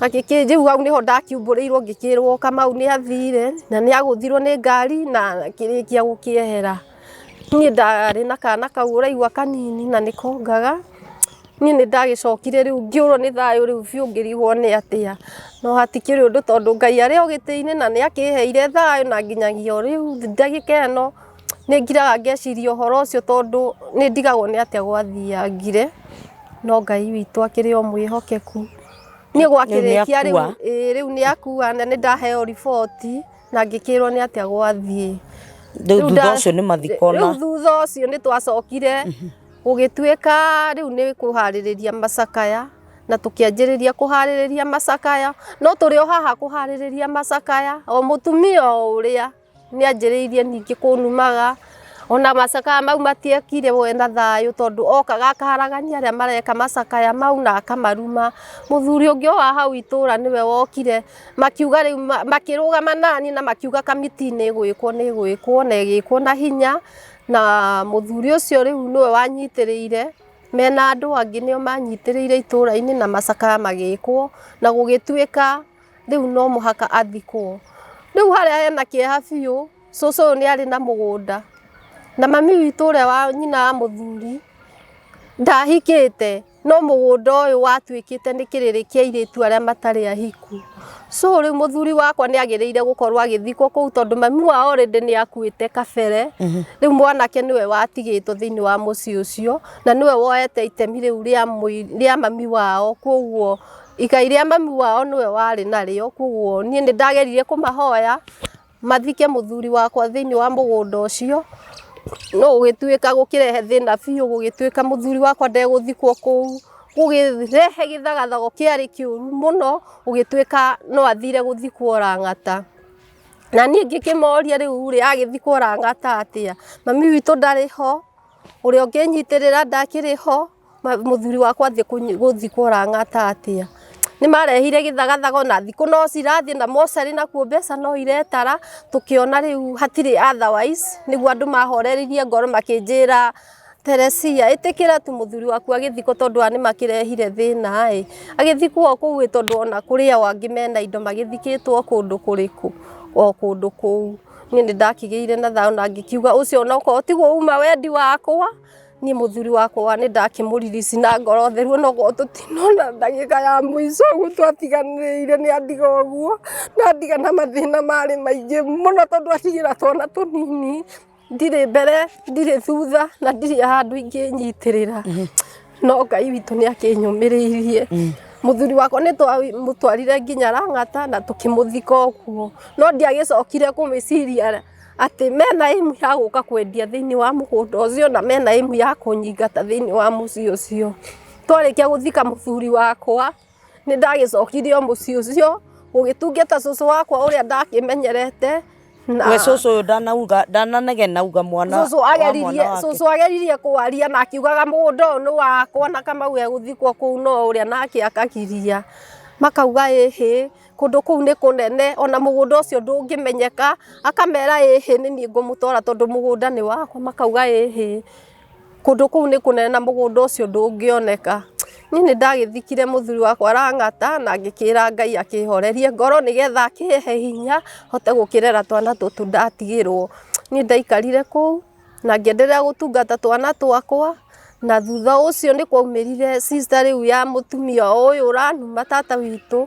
Rĩu hau nĩho ndakiumbũrĩirwo ngĩkĩrwo Kamau nĩ athire na nĩ agũthirwo nĩ ngari na akĩrĩkia gũkĩehera. Niĩ ndarĩ na kana kau ũraigua kanini na nĩ kongaga, niĩ nĩ ndagĩcokire rĩu ngĩũrwo nĩ thayũ rĩu biũ ngĩrigwo nĩ atĩa. No hatikĩrĩ ũndũ tondũ Ngai arĩ o gĩtĩ-inĩ na nĩ akĩheire thayũ na nginyagia o rĩu ndagĩka ĩno. Nĩ ngiraga ngeciria ũhoro ũcio tondũ nĩ ndigagwo nĩ atĩa gwathiangire, no Ngai witũ akĩrĩ o mwĩhokeku. Niĩ gwakĩrĩkia rĩu, ĩĩ rĩu nĩ akua na nĩ ndaheo riboti na ngĩkĩrwo nĩ atĩa gwathiĩ. Rĩu thutha ũcio nĩ mathiko na. Rĩu thutha ũcio nĩ twacokire gũgĩtuĩka rĩu nĩ kũharĩrĩria macakaya na tũkĩanjĩrĩria kũharĩrĩria macakaya, no tũrĩ o haha kũharĩrĩria macakaya o mũtumia o ũrĩa. Nĩ anjĩrĩirie ningĩ kũnumaga, ona macakaya mau matiekire we na thayũ tondũ okaga akaharagania arĩa mareka macakaya mau na akamaruma. Mũthuri ũngĩ o wa hau itũra nĩwe wokire, makiuga rĩu makĩrũgama naniĩ na makiuga kamiti nĩ ĩgwĩkwo nĩ ĩgwĩkwo na ĩgĩkwo na hinya. Na mũthuri ũcio rĩu nĩwe wanyitĩrĩire mena andũ angĩ nĩo manyitĩrĩire itũra-inĩ na macakaya magĩkwo na gũgĩtuĩka rĩu no mũhaka athikwo. Rĩu harĩa hena kĩeha biũ, cũcũ ũyũ nĩ arĩ na mũgũnda na mami witũ ũrĩa wa nyina wa mũthuri ndahikĩte no mũgũnda ũyũ watuĩkĩte nĩ kĩrĩrĩ kĩa airĩtu arĩa matarĩ ahiku. So rĩu mũthuri wakwa nĩ agĩrĩire gũkorwo agĩthikwo kũu tondũ mami wao already nĩ akuĩte kabere. Rĩu mwanake nĩwe watigĩtwo thĩinĩ wa mũciĩ ũcio na nĩwe woete itemi rĩu rĩa mami wao, koguo igai rĩa mami wao nĩwe warĩ narĩo, koguo niĩ nĩ ndageririe kũmahoya mathike mũthuri wakwa thĩinĩ wa mũgũnda ũcio, no gũgĩtuĩka gũkĩrehe thĩna biũ, gũgĩtuĩka mũthuri wakwa ndegũthikwo kũu, gũgĩrehe gĩthagathago kĩarĩ kĩũru mũno, gũgĩtuĩka no athire gũthikwo Lang'ata. Na niĩ ngĩkĩmoria rĩu rĩ, agĩthikwo Lang'ata atĩa? Mami witũ ndarĩ ho, ũrĩa ũngĩnyitĩrĩra ndakĩrĩ ho. Mũthuri wakwa athiĩ gũthikwo Lang'ata atĩa? Nĩ marehire gĩthagathago na thikũ no cirathiĩ na mocarĩ nakuo mbeca no iretara, tũkĩona rĩu hatirĩ otherwise, nĩguo andũ mahoreririe ngoro makĩnjĩra Teresia ĩtĩkĩra tu mũthuri waku agĩthikwo tondũ aya nĩ makĩrehire thĩna ĩ, agĩthikwo o kũu ĩ tondũ ona kũrĩ o angĩ mena indo magĩthikĩtwo kũndũ kũrĩkũ? O kũndũ kũu. Niĩ nĩ ndakĩgĩire na thayũ na ngĩkiuga ũcio onokorwo tiguo uma wendi wakwa, Niĩ mũthuri wakwa nĩ ndakĩmũririci na ngoro theru onokorwo tũtinona ndagĩka ya mũico ũguo twatiganĩire nĩ andiga ũguo, na andiga na mathĩna marĩ maingĩ mũno tondũ atigĩra twana tũnini, ndirĩ mbere, ndirĩ thutha na ndirĩ handũ ingĩnyitĩrĩra. No Ngai witũ nĩ akĩnyũmĩrĩirie. Mũthuri wakwa nĩ twamũtwarire nginya Lang'ata na tũkĩmũthika o kuo, no ndiagĩcokire kũmĩciria atĩ mena aim ya gũka kwendia thĩinĩ wa mũgũnda ũcio na mena aim ya kũnyingata thĩinĩ wa mũciĩ ũcio. Twarĩkia gũthika mũthuri wakwa, nĩ ndagĩcokire o mũciĩ ũcio gũgĩtungata cũcũ wakwa ũrĩa ndakĩmenyerete. Na We cũcũ ũyũ ndanauga ndananegena uga mwana cũcũ wa ageririe mwana wake. cũcũ ageririe kwaria na akiugaga mũgũnda ũyũ nĩ wakwa na Kamau egũthikwo kũu no ũrĩa nake akagiria makauga ĩhĩ Kũndũ kũu nĩ kũnene ona mũgũnda ũcio ndũngĩmenyeka, akamera ĩhĩ nĩ niĩ ngũmũtwara tondũ mũgũnda nĩ wakwa, makauga ĩhĩ, kũndũ kũu nĩ kũnene na mũgũnda ũcio ndũngĩoneka. Niĩ nĩ ndagĩthikire mũthuri wakwa Lang'ata na ngĩkĩra Ngai akĩhorerie ngoro nĩgetha akĩhe hinya hote gũkĩrera twana tũtũ ndatigĩrwo. Niĩ ndaikarire kũu na ngĩenderea gũtungata twana twakwa, na thutha ũcio nĩ kwaumĩrire sister rĩu ya mũtumia ũyũ ũranuma tata witũ,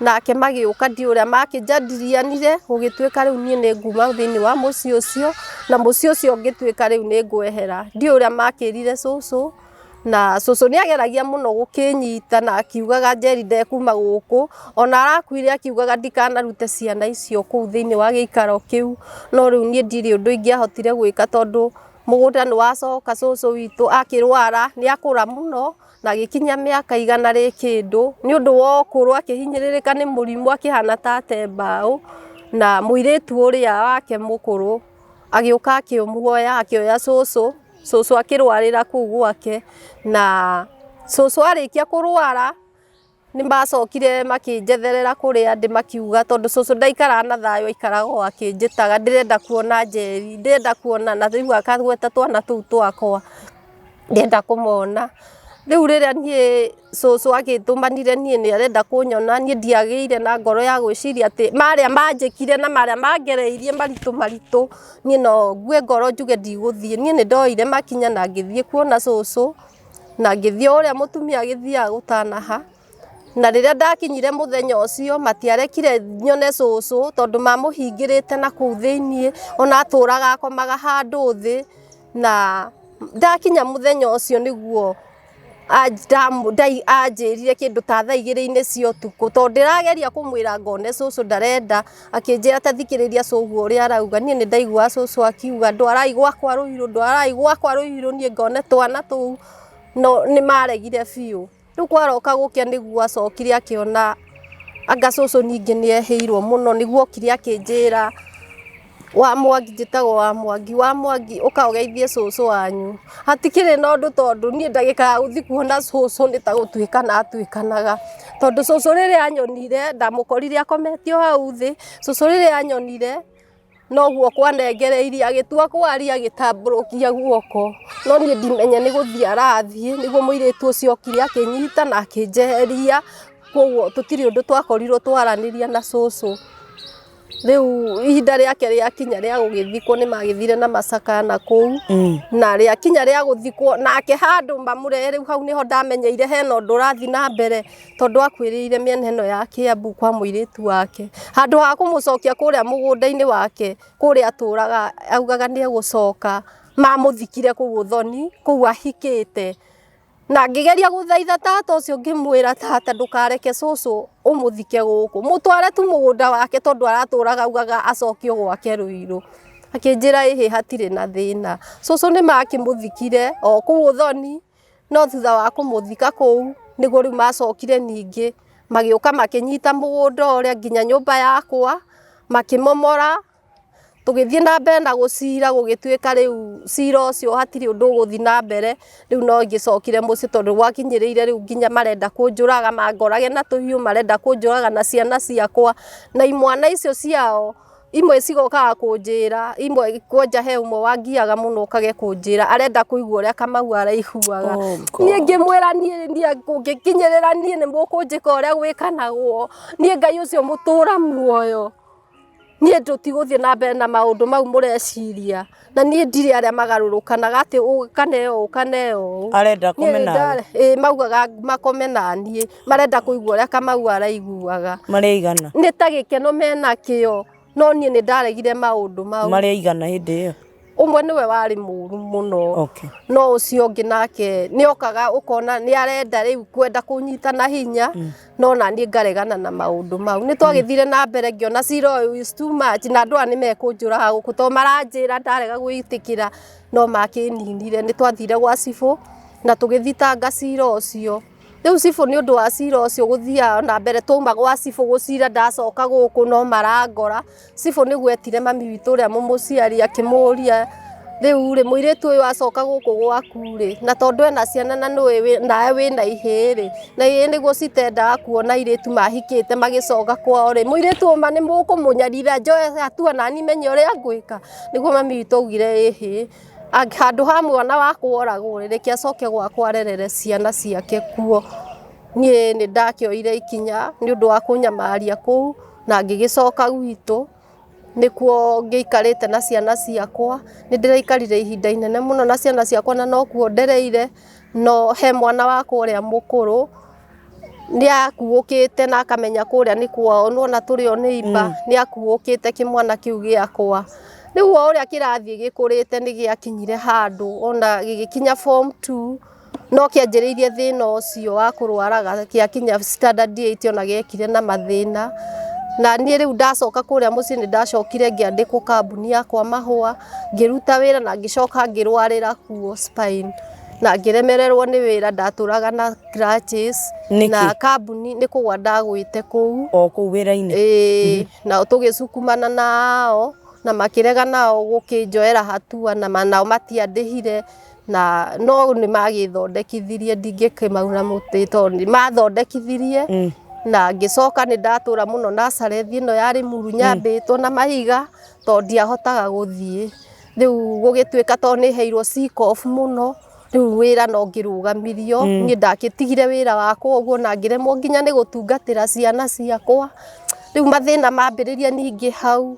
nake magĩũka ndiũĩ ũrĩa makĩnjadirianire, gũgĩtuĩka rĩu niĩ nĩ nguma thĩiniĩ wa mũciĩ ũcio, na mũciĩ ũcio ũngĩtuĩka rĩu nĩ ngwehera, ndiũĩ ũrĩa makĩrire cũcũ. Na cũcũ nĩ ageragia mũno gũkĩnyita na akiugaga Njeri ndekuma gũkũ, ona arakuire akiugaga ndikanarute ciana icio kũu thĩinĩ wa gĩikaro kĩu, no rĩu niĩ ndirĩ ũndũ ingĩahotire gwĩka tondũ mũgũnda nĩ wacoka cũcũ witũ akĩrwara, nĩ akũra mũno na agĩkinyia mĩaka igana rĩ kĩndũ, nĩ ũndũ wa ũkũrũ akĩhinyĩrĩrĩka nĩ mũrimũ akĩhana ta ate mbaũ, na mũirĩtu ũrĩa wake mũkũrũ agĩũka akĩmuoya akĩoya cũcũ. Cũcũ akĩrwarĩra kũu gwake, na cũcũ arĩkia kũrwara, nĩ macokire makĩnjetherera kũrĩa ndĩ makiuga tondũ cũcũ ndaikaraga na thayũ aikaraga o akĩnjĩtaga ndĩrenda kuona Njeri, ndĩrenda kuona, na rĩu akagweta twana tũu twakwa. Ndĩrenda kũmona. Rĩu rĩrĩa niĩ cũcũ agĩtũmanire niĩ nĩ arenda kũnyona, niĩ ndiagĩire na ngoro ya gwĩciria atĩ marĩa manjĩkire na marĩa mangereirie maritũ maritũ, niĩ no ngue ngoro njuge ndigũthiĩ. Niĩ nĩ ndoire makinya na ngĩthiĩ kuona cũcũ, na ngĩthiĩ o ũrĩa mũtumia agĩthiaga gũtanaha. Na rĩrĩa ndakinyire mũthenya ũcio, matiarekire nyone cũcũ tondũ mamũhingĩrĩte na kũu thĩiniĩ, ona atũraga akomaga handũ thĩ, na ndakinya mũthenya ũcio nĩguo anjĩrire kĩndũ ta thaa igĩrĩ-inĩ cia ũtukũ, tondũ ndĩrageria kũmwĩra ngone cũcũ ndarenda, akĩnjĩra ta thikĩrĩria cũguo ũrĩa arauga, niĩ nĩ ndaiguaga cũcũ akiuga ndwarai gwakwa Rũirũ, ndwarai gwakwa Rũirũ niĩ ngone twana tũu, no nĩ maregire biũ. Rĩu kwaroka gũkĩa nĩguo acokire akĩona anga cũcũ ningĩ nĩ ehĩirwo mũno, nĩguo okire akĩnjĩra, wa Mwangi, njĩtagwo wa Mwangi, wa Mwangi ũka ũgeithie cũcũ wanyu. Hatikĩrĩ na ũndũ tondũ niĩ ndagĩka ya gũthiĩ kuona cũcũ nĩ ta gũtuĩkana atuĩkanaga. Tondũ cũcũ rĩrĩa anyonire, ndamũkorire akomete o hau thĩ, cũcũ rĩrĩa anyonire. Noguo kwanengereirie agĩtua kwaria agĩtambũrũkia guoko, no niĩ ndimenya nĩ gũthiĩ arathiĩ, nĩguo mũirĩtu ũcio okire akĩnyita na akĩnjeheria, koguo tũtirĩ ũndũ twakorirwo twaranĩria na cũcũ. Rĩu ihinda rĩake rĩakinya rĩa gũgĩthikwo nĩ magĩthire na macakaya na kũu, na rĩakinya rĩa gũthikwo nake handũ mamũrehe, rĩu hau nĩho ndamenyeire hena ũndũ ũrathiĩ na mbere, tondũ akuĩrĩire mĩena ĩno ya Kiambu kwa mũirĩtu wake. Handũ ha kũmũcokia kũrĩa mũgũnda-inĩ wake, kũrĩa atũraga augaga nĩ egũcoka, mamũthikire kũu ũthoni, kũu ahikĩte. Na ngĩgeria gũthaitha tata ũcio ngĩmwĩra tata ndũkareke cũcũ ũmũthike gũkũ, mũtware tu mũgũnda wake tondũ aratũraga augaga acokio gwake Ruiru. Akĩnjĩra ĩhĩ hatirĩ na thĩna. Cũcũ nĩ makĩmũthikire o kũu ũthoni, no thutha wa kũmũthika kũu nĩguo rĩu macokire ningĩ magĩũka makĩnyita mũgũnda ũrĩa nginya nyũmba yakwa makĩmomora. Tũgĩthiĩ na mbere na gũcira gũgĩtuĩka rĩu cira ũcio hatirĩ ũndũ ũgũthiĩ na mbere, rĩu no ngĩcokire mũciĩ tondũ gwakinyĩrĩire rĩu nginya marenda kũnjũraga, mangorage na tũhiũ, marenda kũnjũraga na ciana ciakwa, na imwana icio ciao imwe cigokaga kũnjĩra, imwe kwanja he ũmwe wangiaga mũno ũkage kũnjĩra, arenda kũigua ũrĩa Kamau araiguaga. Oh God. Niĩ ngĩmwĩra niĩ niĩ kũngĩkinyĩrĩra niĩ nĩ mũkũnjĩka ũrĩa gwĩkanagwo, niĩ Ngai ũcio mũtũra muoyo, niĩ tũtigũthiĩ na mbere na maũndũ mau mũreciria, na niĩ ndirĩ arĩa magarũrũkanaga atĩ ũkane ũũ kane ũũ. Arenda akome nawe? Ĩĩ maugaga makome naniĩ, marenda kũigua ũrĩa Kamau araiguaga. Marĩ aigana? Nĩ ta gĩkeno menakĩo, no niĩ nĩ ndaregire maũndũ mau. Marĩ aigana hĩndĩ ĩyo? Ũmwe nĩwe warĩ mũru mũno. Okay. No ũcio ũngĩ nake nĩ okaga ũkona nĩ arenda rĩu kwenda kũnyita na hinya, no naniĩ ngaregana na maũndũ mau. Nĩ twagĩthire na mbere ngĩona cira ũyũ is too much na andũ aya nĩ mekũnjũraga gũkũ tondũ maranjĩra ndarega gwĩtĩkĩra no makĩninire. Nĩ twathire gwa cibũ na tũgĩthitanga cira ũcio. Rĩu cibũ nĩ ũndũ wa cira ũcio gũthiaga na mbere, twauma gwa cibũ gũcira ndacoka gũkũ no marangora. Cibũ nĩguo etire mami witũ ũrĩa mũmũciari akĩmũria rĩu rĩ mũirĩtu ũyũ acoka gũkũ gwaku rĩ, na tondũ ena ciana na nĩũĩ nawe wĩna ihĩĩ rĩ, na ihĩĩ nĩguo citendaga kuona airĩtu mahikĩte magĩcoka kwao rĩ, mũirĩtu ũyũ ma nĩ mũkũmũnyarira njoe hatua nani menye ũrĩa ngwĩka? Nĩguo mami witũ augire ĩhĩ, handũ ha mwana wakwa oragwo rĩ, reke acoke gwakwa arerere ciana ciake kuo. Niĩ nĩ ndakĩoire ikinya nĩ ũndũ wa kũnyamaria kũu na ngĩgĩcoka gwitũ, nĩkuo ngĩikarĩte na ciana ciakwa. Nĩ ndĩraikarire ihinda inene mũno na ciana ciakwa na nokuo ndereire, no he mwana wakwa ũrĩa mũkũrũ nĩ akuũkĩte na akamenya kũrĩa nĩ kwao, nĩwona tũrĩ o neighbour, nĩ akuũkĩte kĩmwana kĩu gĩakwa. Rĩu o ũrĩa kĩrathiĩ gĩkũrĩte nĩ gĩakinyire handũ ona gĩgĩkinya form two, no kĩanjĩrĩirie thĩna ũcio wa kũrwaraga gĩakinya standard eight ona gĩekire na mathĩna. Na niĩ rĩu ndacoka kũrĩa mũciĩ nĩ ndacokire ngĩandĩkwo kambuni yakwa mahũa, ngĩruta wĩra na ngĩcoka ngĩrwarĩra kuo spine. Na ngĩremererwo nĩ wĩra ndatũraga na crutches. Nĩkĩ? Na kambuni nĩ kũgwa ndagwĩte kũu. O kũu wĩra-inĩ? Ĩĩ, nao tũgĩcukumana nao na makĩrega nao gũkĩnjoera hatua na nao matiandĩhire na no nĩ magĩthondekithirie, ndingĩkĩmauna mũtĩ tondũ nĩ mathondekithirie. Na ngĩcoka nĩ ndatũra mũno Nazareth ĩno ya Rĩmuru nyambĩtwo na mahiga tondũ ndiahotaga gũthiĩ. Rĩu gũgĩtuĩka tondũ nĩ heirwo sick off mũno, rĩu wĩra no ngĩrũgamirio. Niĩ ndagĩtigire wĩra wakwa ũguo na ngĩremwo nginya nĩ gũtungatĩra ciana ciakwa. Rĩu mathĩna mambĩrĩria ningĩ hau,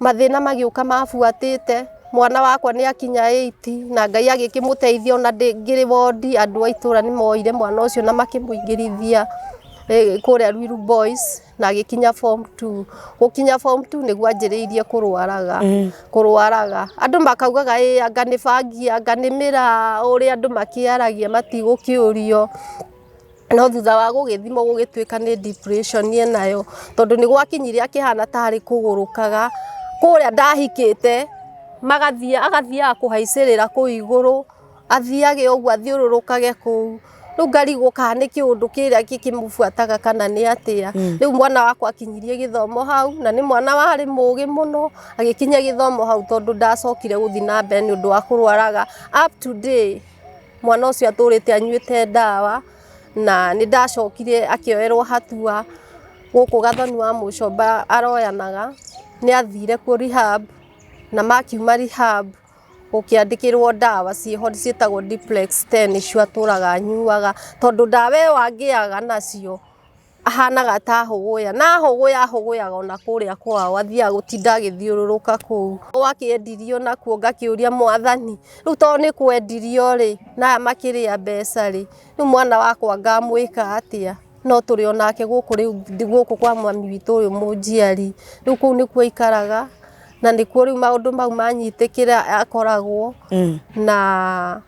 mathĩna magĩũka mabuatĩte. Mwana wakwa nĩ akinya eight na Ngai agĩkĩmũteithia ona ngĩrĩ wondi, andũ a itũra nĩ moire mwana ũcio na makĩmũingĩrithia kũrĩa Ruiru Boys na agĩkinya form two. Gũkinya form two nĩguo anjĩrĩirie kũrwaraga, kũrwaraga. Andũ makaugaga ĩ anga nĩ bangi, anga nĩ mĩraa, ũrĩa andũ makĩaragia matigũkĩũrio. No thutha wa gũgĩthimwo gũgĩtuĩka nĩ depression enayo, tondũ nĩ gwakinyire akĩhana tarĩ kũgũrũkaga. Kũrĩa ndahikĩte, magathiĩ agathiaga kũhaicĩrĩra kũu igũrũ, athiage ũguo athiũrũrũkage kũu. Rĩu ngarigwo kana nĩ kĩũndũ kĩrĩa gĩkĩmũbuataga kana nĩ atĩa. Rĩu mwana wakwa akinyirie gĩthomo hau, na nĩ mwana warĩ mũgĩ mũno, agĩkinyia gĩthomo hau tondũ ndacokire gũthiĩ na mbere nĩ ũndũ wa kũrwaraga. Up to day, mwana ũcio atũrĩte anyuĩte ndawa, na nĩ ndacokire akĩoerwo hatua gũkũ Gathoni wa Mũcomba aroyanaga. Nĩ athire kuo rehab, na makiuma rehab gũkĩandĩkĩrwo ndawa ciĩho ciĩtagwo Diplex 10 nĩcio atũraga anyuaga, tondũ ndawa ĩyo angĩaga nacio ahanaga ta ahũgũya, na ahũgũya ahũgũyaga ona kũrĩa kwao, athiaga gũtinda agĩthiũrũrũka kũu. Gwakĩendirio nakuo ngakĩũria mwathani, rĩu tondũ nĩ kwendirio rĩ, na aya makĩrĩa mbeca rĩ, rĩu mwana wakwa ngamwĩka atĩa? No tũrĩ onake gũkũ rĩu gũkũ kwa mami witũ ũyũ mũnjiari, rĩu kũu nĩkuo aikaraga, na nĩkuo rĩu maũndũ mau manyitĩkĩra akoragwo, na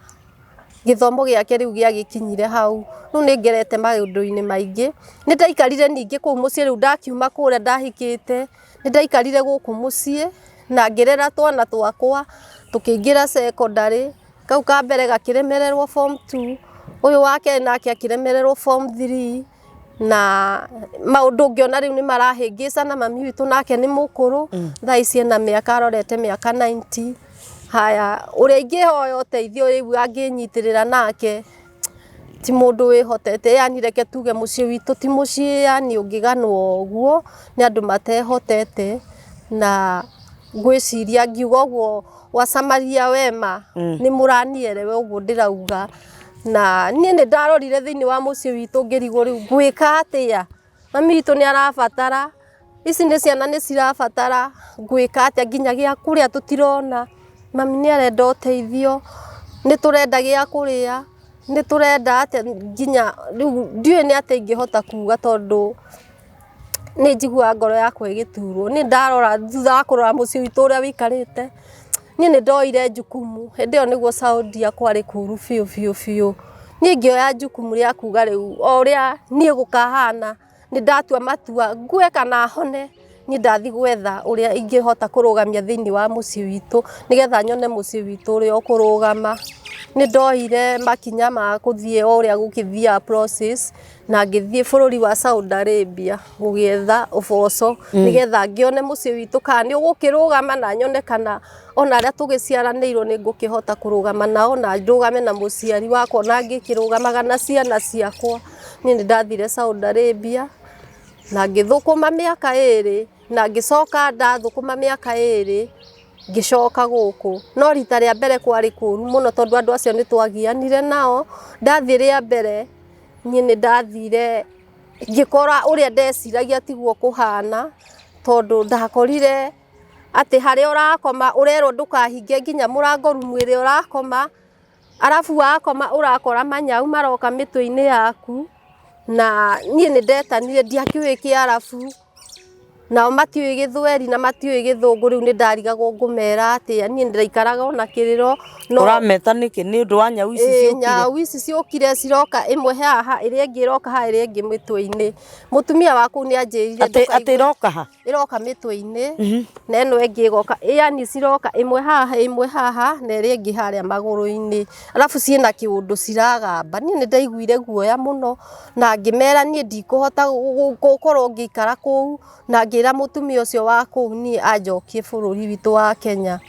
gĩthomo gĩake rĩu gĩagĩkinyire hau. Rĩu nĩ ngerete maũndũ-inĩ maingĩ, nĩ ndaikarire ningĩ kũu mũciĩ rĩu ndakiuma kũrĩa ndahikĩte, nĩ ndaikarire gũkũ mũciĩ na ngĩrera twana twakwa, tũkĩingĩra cekondarĩ, kau ka mbere gakĩremererwo form two, ũyũ wa kerĩ nake akĩremererwo form three, na maũndũ ngĩona rĩu nĩ marahĩngĩcana, mami witũ nake nĩ mũkũrũ, thaa ici ena mĩaka arorete mĩaka 90. Haya, ũrĩa ingĩhoya ũteithio rĩu angĩnyitĩrĩra nake ti mũndũ wĩhotete, yani reke tuge mũciĩ witũ ti mũciĩ yani ũngĩganwo ũguo, nĩ andũ matehotete, na ngwĩciria ngiuga ũguo wasamaria wema nĩ mũranielewa ũguo ndĩrauga. Na niĩ nĩ ndarorire thĩinĩ wa mũciĩ witũ ngĩrigwo rĩu ngwĩka atĩa, mami witũ nĩ arabatara, ici nĩ ciana nĩ cirabatara, ngwĩka atĩa nginya gĩa kũrĩa tũtirona, mami nĩ arenda ũteithio, nĩ tũrenda gĩa kũrĩa, nĩ tũrenda atĩa, nginya rĩu ndiũĩ nĩ atĩa ingĩhota kuga tondũ nĩ njiguaga ngoro yakwa ĩgĩturwo. Niĩ ndarora thutha wa kũrora mũciĩ witũ ũrĩa ũikarĩte, niĩ nĩ ndoire jukumu, hĩndĩ ĩyo nĩguo Saudia kwarĩ kũru biũ biũ biũ. Niĩ ngĩoya jukumu rĩa kuga rĩu o ũrĩa niĩ gũkahana, nĩ ndatua matua ngue kana hone, niĩ ndathiĩ gwetha ũrĩa ingĩhota kũrũgamia thĩinĩ wa mũciĩ witũ, nĩgetha nyone mũciĩ witũ ũrĩa ũkũrũgama. Nĩ ndoire makinya ma gũthiĩ o ũrĩa gũkĩthiaga process, na ngĩthiĩ bũrũri wa Saudi Arabia gũgĩetha ũboco, nĩgetha ngĩone mũciĩ witũ kana nĩ ũgũkĩrũgama, na nyone kana ona arĩa tũgĩciaranĩirwo nĩ ngũkĩhota kũrũgama nao, na ndũgame na mũciari wakwa ona ngĩkĩrũgamaga na ciana ciakwa. Niĩ nĩ ndathire Saudi Arabia na ngĩthũkũma mĩaka ĩrĩ, na ngĩcoka ndathũkũma mĩaka ĩrĩ ngĩcoka gũkũ. No rita rĩa mbere kwarĩ kũru mũno tondũ andũ acio nĩ twagianire nao. Ndathiĩ rĩa mbere niĩ nĩ ndathire ngĩkora ũrĩa ndeciragia tiguo kũhana, tondũ ndakorire atĩ harĩa ũrakoma ũrerwo ndũkahinge nginya mũrango rumu ĩrĩa ũrakoma, arabu wakoma ũrakora manyau maroka mĩtwe-inĩ yaku, na niĩ nĩ ndetanire ndiakĩũĩ kĩarabu, nao matiũĩ gĩthweri na matiũĩ gĩthũngũ, rĩu nĩ ndarigagwo ngũmera atĩa, niĩ ndaikaraga ona kĩrĩro no. Ũrameta nĩkĩ? Nĩ ũndũ wa nyau ici ciũkire? Nyau ici ciũkire ciroka ĩmwe haha, ĩrĩa ĩngĩ ĩroka haha, ĩrĩa ĩngĩ mĩtwe-inĩ. Mũtumia wa kũu nĩ anjĩrire. Atĩ ĩroka ha? Ĩroka mĩtwe-inĩ, na ĩno ĩngĩ ĩgoka, yani ciroka ĩmwe haha, ĩmwe haha, na ĩrĩa ĩngĩ harĩa magũrũ-inĩ, arabu ciĩna kĩũndũ ciragamba. Niĩ nĩ ndaiguire guoya mũno na ngĩmera niĩ ndikũhota gũkorwo ngĩikara kũu, na ngĩra mũtumia ũcio wa kũu niĩ anjokie bũrũri witũ wa Kenya.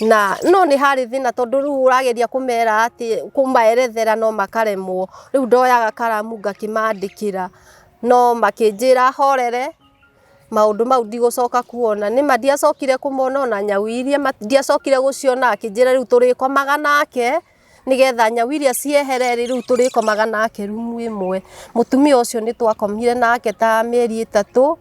Na no nĩ harĩ thĩna tondũ rĩu ũrageria kũmera atĩ kũmaerethera no makaremwo. Rĩu ndoyaga karamu ngakĩmandĩkĩra, no makĩnjĩra horere, maũndũ mau ndigũcoka kuona. Nĩma ndiacokire kũmona ona nyau iria ndiacokire gũciona, akĩnjĩra rĩu tũrĩkomaga nake, nĩgetha nyau iria ciehere rĩ, rĩu tũrĩkomaga nake rumu ĩmwe. Mũtumia ũcio nĩ twakomire nake ta mĩeri 3,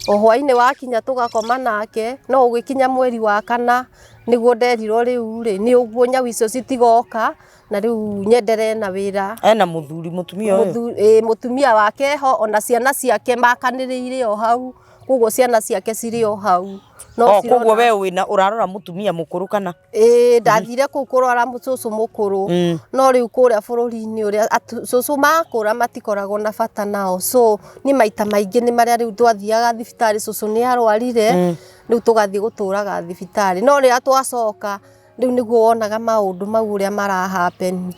o hwainĩ wakinya tũgakoma nake, no ũgĩkinya mweri wa kana nĩguo nderirwo rĩu rĩ, nĩ ũguo nyau icio citigoka, na rĩu nyenderee na wĩra. Ena mũthuri mũtumia ũyũ? Mũtumia wake ho, ona ciana ciake makanĩrĩire o hau, koguo ciana ciake cirĩ o hau. No koguo we wĩna ũrarora mũtumia mũkũrũ kana? Ĩĩ, ndathire kũu kũrora cũcũ mũkũrũ, no rĩu kũrĩa bũrũri-inĩ ũrĩa cũcũ makũra matikoragwo na bata nao, so niĩ maita maingĩ nĩ marĩa rĩu twathiaga thibitarĩ, cũcũ nĩ arwarire, rĩu tũgathiĩ gũtũraga thibitarĩ, no rĩrĩa twacoka rĩu nĩguo wonaga maũndũ mau ũrĩa mara happen.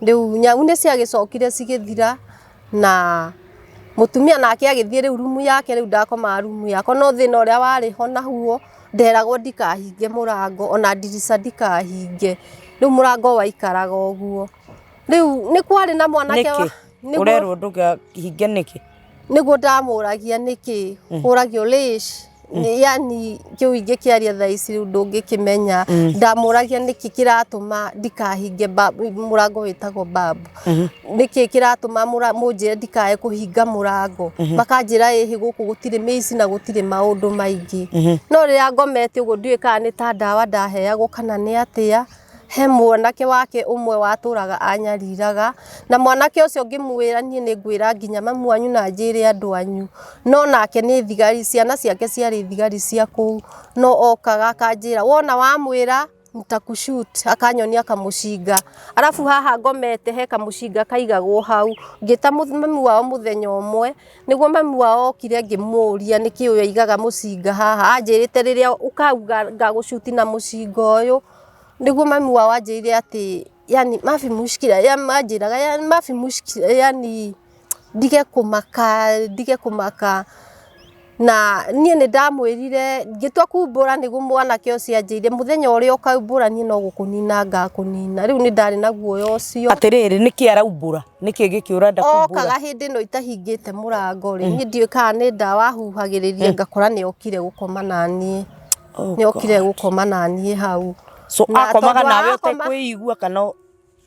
Rĩu nyau nĩ ciagĩcokire cigĩthira, na mũtumia nake agĩthiĩ rĩu rumu yake, rĩu ndakomaga rumu yakwa, no thĩna ũrĩa warĩ ho naguo, nderagwo ndikahinge mũrango ona ndirica ndikahinge, rĩu mũrango waikaraga ũguo. Rĩu nĩ kwarĩ na mwanake wa Nĩkĩ? Ũrerwo ndũkahinge nĩkĩ? Nĩguo ndamũragia nĩkĩ, ũragio lish. Yani kĩu ingĩkĩaria thaa ici rĩu ndũngĩkĩmenya. Ndamũragia nĩkĩ kĩratũma ndikahinge mũrango wĩtagwo babu, nĩkĩ kĩratũma mũnjĩre ndikae kũhinga mũrango? Makanjĩra ĩhĩ, gũkũ gũtirĩ mĩici na gũtirĩ maũndũ maingĩ. No rĩrĩa ngomete ũguo, ndiũĩ kana nĩ ta ndawa ndaheagwo kana nĩ atĩa. He mwanake wake ũmwe watũraga anyariraga, na mwanake ũcio ngĩmwĩra, niĩ nĩ ngwĩra nginya mamu wanyu na njĩre andũ anyu. No nake nĩ thigari, ciana ciake ciarĩ thigari cia kũu, no okaga akanjĩra, wona wamwĩra nitakushoot, akanyonia kamũcinga. Arabu haha ngomete he kamũcinga kaigagwo hau. Ngĩta mami wao mũthenya ũmwe, nĩguo mami wao okire, ngĩmũria nĩkĩ ũyũ aigaga mũcinga haha. Anjĩrĩte rĩrĩa ũkauga ngagũcuti na mũcinga ũyũ. Nĩguo mami wao anjĩrire atĩ yani mafi mushkila, anjĩraga yani mafi mushkila, yani ndige kũmaka, ndige kũmaka. Na niĩ nĩ ndamwĩrire, ngĩtua kumbũra, nĩguo mwanake ũcio anjĩrire, mũthenya ũrĩa ũkaumbũra, niĩ no gũkũnina ngakũnina. Rĩu nĩ ndarĩ na guoya ũcio. Atĩrĩrĩ, nĩkĩ araumbũra? Nĩkĩ gĩkĩ ũrenda kumbũra? Okaga hĩndĩ ĩno itahingĩte mũrango rĩ, niĩ ndiũĩ kana nĩ ndawa ahuhagĩrĩria, ngakora nĩ okire gũkoma naniĩ. Oh, Nĩ okire God. gũkoma naniĩ hau. So Na akomaga tondũ nawe ũtekwĩigua kana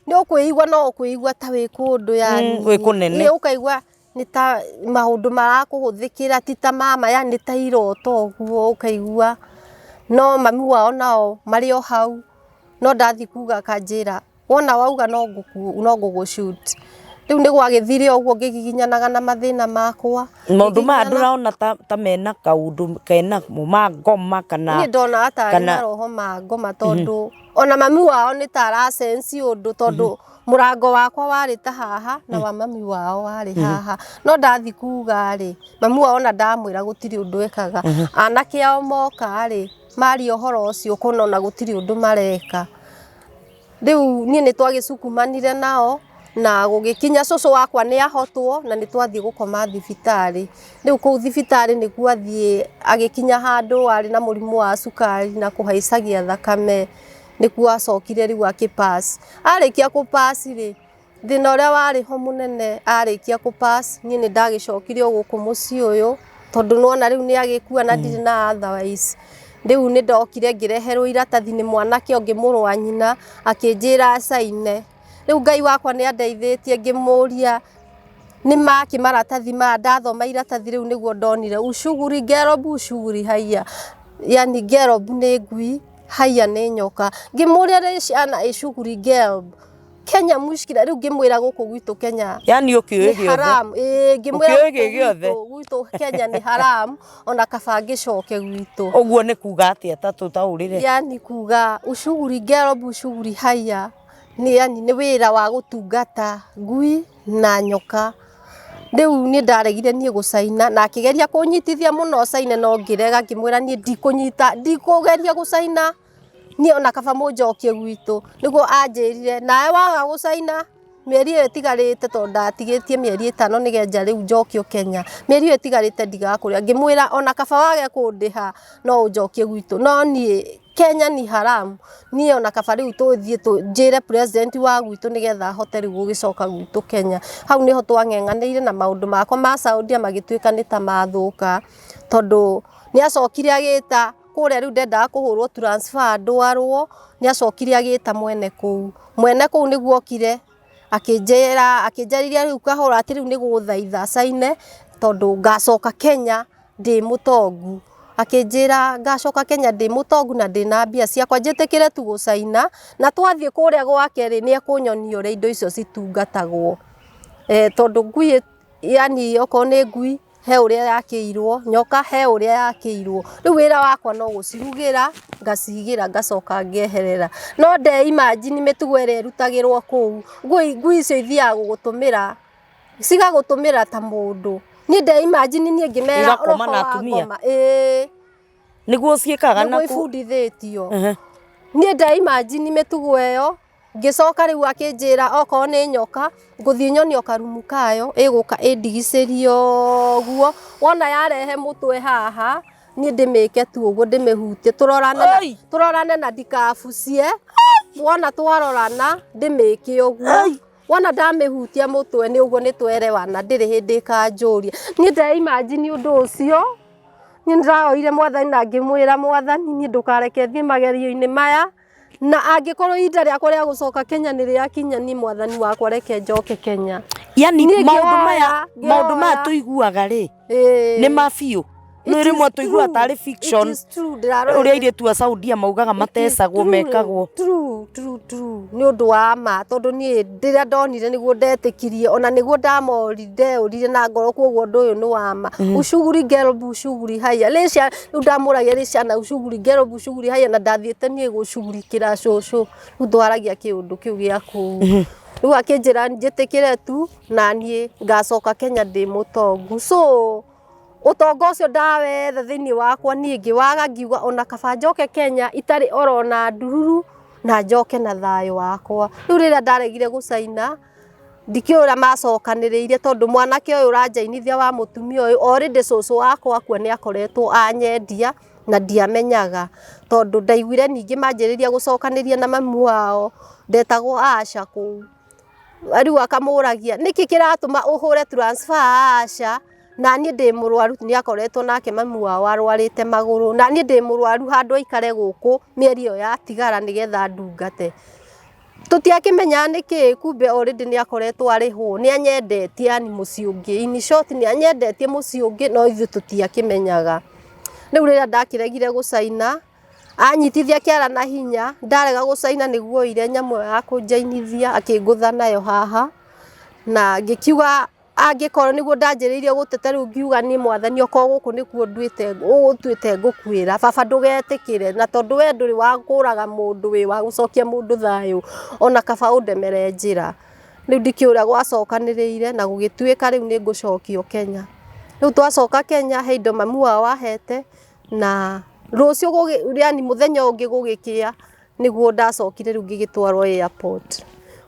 Nĩ ũkwĩigua, no ũkwĩigua ta wĩ kũndũ yani. Wĩ kũnene. Ĩ, ũkaigua nĩ ta maũndũ marakũhũthĩkĩra, ti ta mama, yani nĩ ta iroto ũguo ũkaigua. No mami wao nao marĩ o hau, no ndathiĩ kuga akanjĩra, wona wauga no ngũgũ shoot. Rĩu nĩ gwagĩthire ũguo, ngĩgiginyanaga na mathĩna makwa. Maũndũ maya Ngĩgiginyana- ndũraona ta mena kaũndũ kena mo ma ngoma kana? Niĩ ndonaga tarĩ maroho ma ngoma, tondũ ona mami wao nĩ ta aracenci ũndũ, tondũ mũrango wakwa warĩ ta haha na wa mami wao warĩ haha. No ndathi kuga rĩ, mami wao ona ndamwĩra gũtirĩ ũndũ ekaga. Anake ao moka rĩ, maria ũhoro ũcio, ũkona ona gũtirĩ ũndũ mareka. Rĩu niĩ nĩ twagĩcukumanire nao na gũgĩkinya cũcũ wakwa nĩ ahotwo, na nĩ twathiĩ gũkoma thibitarĩ. Rĩu kũu thibitarĩ nĩguo athiĩ agĩkinya handũ arĩ na mũrimũ wa cukari na kũhaicagia thakame, nĩkuo acokire rĩu akĩ pass. Arĩkia kũ pass rĩ, thĩna ũrĩa warĩ ho mũnene, arĩkia kũ pass, niĩ nĩ ndagĩcokire o gũkũ mũciĩ ũyũ, tondũ nĩwona rĩu nĩ agĩkua na ndirĩ na otherwise. Rĩu nĩ ndokire ngĩreherwo iratathi nĩ mwanake ũngĩ, mũrũ wa nyina, akĩnjĩra caine. Rĩu Ngai wakwa nĩ andeithĩtie, ngĩmũria nĩ maki maratathi maya. Ndathoma iratathi rĩu, nĩguo ndonire ucuguri ngerobu ucuguri haiya, yani ngerobu nĩ ngui, haiya nĩ nyoka. Ngĩmũria rĩ, ciana icuguri ngerobu Kenya mushkila. Rĩu ngĩmwĩra gũkũ gwitũ Kenya Yani ũkĩũĩ nĩ gĩothe. Haram. Ĩĩ, ngĩmwĩra Ũkĩũĩ gũkũ gĩothe. gwitũ Kenya nĩ haram, ona kaba ngĩcoke gwitũ. Ũguo nĩ kuga atĩa? Ta tũtaũrĩre. Yani kuga ucuguri ngerobu ucuguri haiya nĩ yani nĩ wĩra wa gũtungata ngui na nyoka. Rĩu niĩ ndaregire niĩ gũcaina, na akĩgeria kũnyitithia mũno caine, no ngĩrega, ngĩmwĩra niĩ ndikũnyita, ndikũgeria gũcaina niĩ, ona kaba mũnjokie gwitũ. Nĩguo anjĩrire, nawe waga gũcaina, mĩeri ĩyo ĩtigarĩte, tondũ ndatigĩtie mĩeri 5 nĩgenja rĩu njokio Kenya, mĩeri ĩyo ĩtigarĩte ndigakũrĩa. Ngĩmwĩra ona kaba wage kũndĩha, no ũnjokie gwitũ, no niĩ Kenya ni haram. Niĩ ona kaba rĩu tũthiĩ njĩre president wa gwitũ nĩgetha ahote rĩu gũgĩcoka gwitũ Kenya. Hau nĩho twang'eng'anĩire na maũndũ makwa ma Saudia magĩtuĩka nĩ ta mathũka, tondũ nĩ acokire agĩta kũrĩa rĩu ndendaga kũhũrwo transfer ndwarwo. Nĩ acokire agĩta mwene kũu. Mwene kũu nĩguo okire akĩnjĩra, akĩnjarĩria rĩu kahora atĩ rĩu nĩ gũthaitha caine, tondũ ngacoka Kenya ndĩ mũtongu. Akĩnjĩra ngacoka Kenya ndĩ mũtongu na ndĩna mbia ciakwa, njĩtĩkĩre tu gũcaina, na twathiĩ kũrĩa gwake rĩ, nĩ ekũnyonia ũrĩa indo icio citungatagwo. Tondũ ngui yani okorwo nĩ ngui he ũrĩa yakĩirwo, nyoka he ũrĩa yakĩirwo. Rĩu wĩra wakwa no gũcirugĩra, ngacigĩra, ngacoka ngeherera. No nde imagine mĩtugo ĩrĩa ĩrutagĩrwo kũu. Ngui icio ithiaga gũgũtũmĩra, cigagũtũmĩra ta mũndũ. Niĩ nde imagine niĩ ngĩmera Igakoma roho na wa atumia? ngoma. Ĩĩ. Nĩguo ciĩkaga nĩguo na ibundithĩtio. Niĩ nde imagine mĩtugo ĩyo. Ngĩcoka rĩu akĩnjĩra okorwo nĩ nyoka, ngũthiĩ nyonio karumu kayo, ĩgũka ĩndigicĩrio ũguo, wona yarehe mũtwe haha, niĩ ndĩmĩke tu ũguo, ndĩmĩhutie, tũrorane na, Oi! tũrorane na ndikabucie. Wona twarorana, ndĩmĩke ũguo, wona ndamĩhutia mũtwe, nĩ ũguo nĩ twerewana, ndĩrĩ hĩndĩ ĩkanjũria. Niĩ nde imagine ũndũ ũcio. Niĩ nĩndĩrahoire mwathani na ngĩmwĩra mwathani niĩ ndũkareke thiĩ magerio-inĩ maya na angĩkorwo ihinda rĩakwa rĩa gũcoka Kenya nĩ rĩakinya niĩ mwathani wakwa reke njoke Kenya. Yani Niĩ maũndũ maya ngĩoya, maũndũ maya ngĩoya. tũiguaga rĩ Ĩĩ. nĩ ma biũ nĩ It is rĩmwe tũiguaga true. tarĩ It fiction is true, ndĩrarora ũrĩa airĩtu a Saudia maugaga matecagwo mekagwo. True, true, true. Nĩ ũndũ wa ma tondũ niĩ rĩrĩa ndonire nĩguo ndetĩkirie ona nĩguo ndamori ndeũrire na ngoro koguo ũndũ ũyũ nĩ wa ma. Ushuguri gelbu ushuguri haya rĩcia rĩu ndamũragia rĩciana ushuguri gelbu ushuguri haya na ndathiĩte niĩ gũcugurikĩra cũcũ rĩu twaragia kĩũndũ kĩu gĩa kũu rĩu akĩnjĩra njĩtĩkĩre tu na niĩ ngacoka Kenya ndĩ mũtongu so ũtonga ũcio ndawetha thĩinĩ wakwa niĩ ngĩwaga ngiuga ona kaba njoke Kenya itarĩ oro na ndururu na njoke na thayũ wakwa. Rĩu rĩrĩa ndaregire gũcaina ndikĩũĩ ũrĩa macokanĩrĩire tondũ mwanake ũyũ ũranjainithia wa mũtumia ũyũ already cũcũ wakwa akua nĩ akoretwo anyendia na ndiamenyaga tondũ ndaiguire ningĩ manjĩrĩria gũcokanĩria na mamu wao ndetagwo Asha kũu rĩu akamũragia nĩkĩ kĩratũma ũhũre transfer Asha na niĩ ndĩ mũrwaru nĩ akoretwo nake mamu wao arwarĩte magũrũ na niĩ ndĩ mũrwaru handũ aikare gũkũ mĩeri ĩyo yatigara nĩgetha ndungate tũtiakĩmenyaga nĩkĩ kumbe already nĩ akoretwo arĩhwo nĩ anyendetie yani mũciĩ ũngĩ in short nĩ anyendetie mũciĩ ũngĩ no ithuĩ tũtiakĩmenyaga rĩu rĩrĩa ndakĩregire gũcaina anyitithia kĩara na hinya ndarega gũcaina nĩguo oire nyamũ ĩyo ya kũnjainithia akĩngũtha nayo haha na ngĩkiuga angĩkorwo nĩguo ndanjĩrĩirie gũteta rĩu ngiuga niĩ mwathani okorwo gũkũ nĩkuo nduĩte ũgũtuĩte ngũkuĩra baba ndũgetĩkĩre na tondũ we ndũrĩ wa kũraga mũndũ wĩ wa gũcokia mũndũ thayũ ona kaba ũndemere njĩra rĩu ndikĩũĩ ũrĩa gwacokanĩrĩire na gũgĩtuĩka rĩu nĩ ngũcokio Kenya rĩu twacoka Kenya he indo mamu wao ahete na rũciũ yani mũthenya ũngĩ gũgĩkĩa nĩguo ndacokire rĩu ngĩgĩtwarwo airport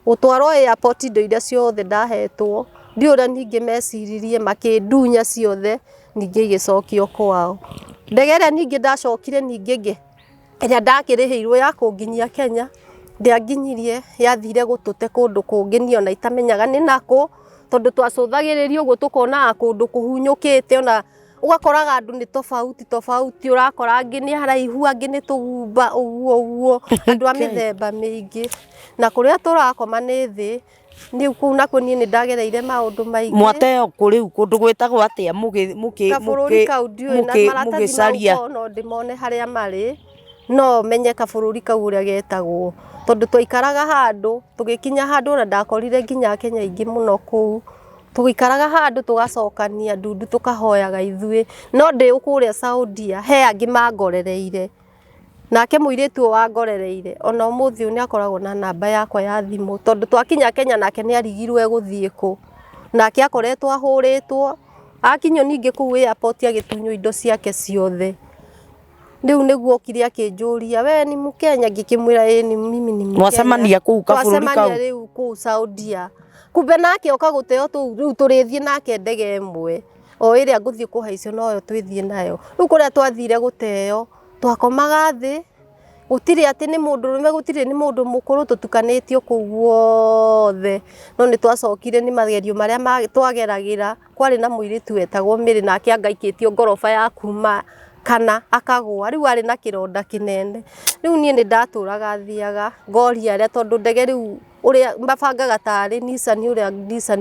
gũtwarwo airport indo iria ciothe ndahetwo ndiũĩ ũrĩa ningĩ meciririe makĩndunya ciothe ningĩ igĩcokio kwao ndege ĩrĩa ningĩ ndacokire ningĩ ĩrĩa ndakĩrĩhĩirwo ya kũnginyia Kenya ndĩanginyirie yathire gũtũte kũndũ kũngĩ niĩ ona itamenyaga nĩ nakũ tondũ twacũthagĩrĩria ũguo tũkonaga kũndũ kũhunyũkĩte ona ũgakoraga andũ nĩ tofauti tofauti ũrakora angĩ nĩ araihu angĩ nĩ tũgumba ũguo ũguo andũ a mĩthemba mĩingĩ na kũrĩa tũrakoma nĩ thĩ nĩ kũu nakuo niĩ nĩ ndagereire maũndũ maingĩ Mwateo kũ rĩu kũndũ gwĩtagwo atĩa mũgĩ mũkĩ kabũrũri mũkĩ kau ndiũĩ na mũkĩ maratathi mau mũgĩcaria korwo no ndĩmone harĩa marĩ no menye kabũrũri kau ũrĩa getagwo tondũ twaikaraga handũ tũgĩkinya handũ ona ndakorire nginya Kenya aingĩ mũno kũu tũgĩikaraga handũ tũgacokania ndundu tũkahoyaga ithuĩ no ndĩ kũrĩa Saudia he angĩ mangorereire nake mũirĩtu ũyũ wangorereire ona ũmũthĩ ũyũ nĩ akoragwo na namba yakwa ya thimũ tondũ twakinya Kenya nake nĩ arigirwo egũthiĩ kũ nake akoretwo ahũrĩtwo akinyio ningĩ kũu airport agĩtunywo indo ciake ciothe rĩu nĩguo okire akĩnjũria we ni Mkenya ngĩkĩmwĩra ĩĩ ni mimi ni Mkenya Mwacemania kũu kabũrũri kau twacemania rĩu kũu Saudia kumbe nake oka gũteo tũu rĩu tũrĩthiĩ nake ndege ĩmwe o ĩrĩa ngũthiĩ kũhaicio noyo twĩthiĩ nayo rĩu kũrĩa twathire gũteo twakomaga thĩ gũtirĩ atĩ nĩ mũndũrũme gũtirĩ nĩ mũndũ mũkũrũ tũtukanĩtio kũu guothe no nĩ twacokire nĩ magerio marĩa twageragĩra kwarĩ na mũirĩtu wetagwo Mary nake anga aikĩtio ngoroba ya kuma kana akagũa rĩu arĩ na kĩronda kĩnene rĩu niĩ nĩ ndatũraga thiaga ngoria arĩa tondũ ndege rĩu ũrĩa mabangaga tarĩ Nissan ũrĩa Nissan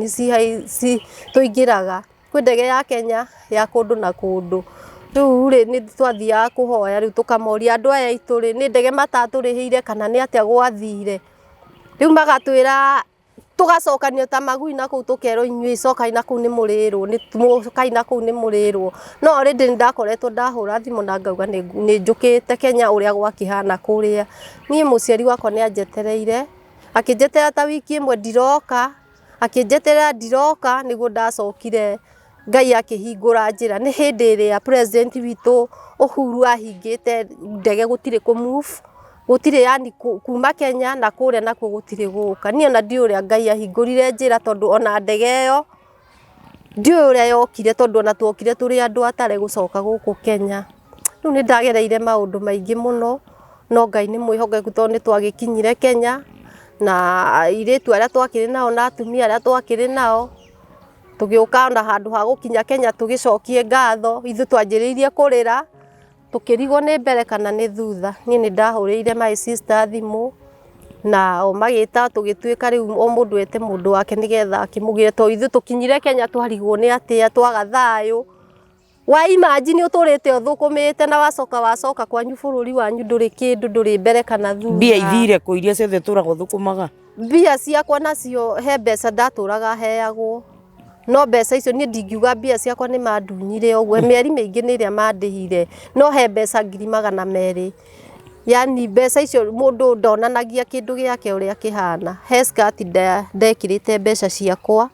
tũingĩraga kwĩ ndege ya Kenya ya kũndũ na kũndũ rĩu rĩ nĩ twathiaga kũhoya rĩu tũkamoria andũ aya aitũ rĩ nĩ ndege matatũrĩhĩire kana nĩ atĩa gwathire rĩu magatwĩra tũgacokanio ta magui na kũu tũkerwo inyuĩ cokai na kũu nĩ mũrĩrwo nĩ cokai na kũu nĩ mũrĩrwo no already nĩ ndakoretwo ndahũra thimũ na ngauga nĩ njũkĩte Kenya ũrĩa gwakĩhana kũrĩa niĩ mũciari wakwa nĩ anjetereire akĩnjeterera ta wiki ĩmwe ndiroka akĩnjeterera ndiroka nĩguo ndacokire Ngai akĩhingũra njĩra nĩ hĩndĩ ĩrĩa president witũ Uhuru ahingĩte ndege gũtirĩ kũ move gũtirĩ yani kuma Kenya na kũrĩa nakuo gũtirĩ gũka niĩ ona ndiũĩ ũrĩa Ngai ahingũrire njĩra tondũ ona ndege ĩyo ndiũĩ ũrĩa yokire tondũ ona tuokire tũrĩ andũ atare gũcoka gũkũ Kenya rĩu nĩ ndagereire maũndũ maingĩ mũno no Ngai nĩ mwĩhokeku tondũ nĩ twagĩkinyire Kenya na airĩtu arĩa twakĩrĩ nao na atumia arĩa twakĩrĩ nao Tũgĩũka ona handũ ha gũkinya Kenya tũgĩcokie ngatho, ithuĩ twanjĩrĩirie kũrĩra, tũkĩrigwo nĩ mbere kana nĩ thutha. Niĩ nĩ ndahũrĩire my sister thimũ, na o magĩta tũgĩtuĩka rĩu o mũndũ ete mũndũ wake nĩgetha akĩmũgĩre, tondũ ithuĩ tũkinyire Kenya twarigwo nĩ atĩa, twaga thayũ. Wa imagine ũtũrĩte ũthũkũmĩte na wacoka wacoka kwanyu bũrũri wanyu ndũrĩ kĩndũ, ndũrĩ mbere kana thutha. Mbia ithire kũ iria ciothe ũtũraga ũthũkũmaga? Mbia ciakwa nacio he mbeca ndatũraga heagwo, no mbeca icio niĩ ndingiuga mbia ciakwa nĩ mandunyire ũguo, mĩeri mĩingĩ nĩ ĩrĩa mandĩhire, no he mbeca 200,000. Yani mbeca icio mũndũ ndonanagia kĩndũ gĩake ũrĩa kĩhana. He skirt ndekĩrĩte mbeca ciakwa,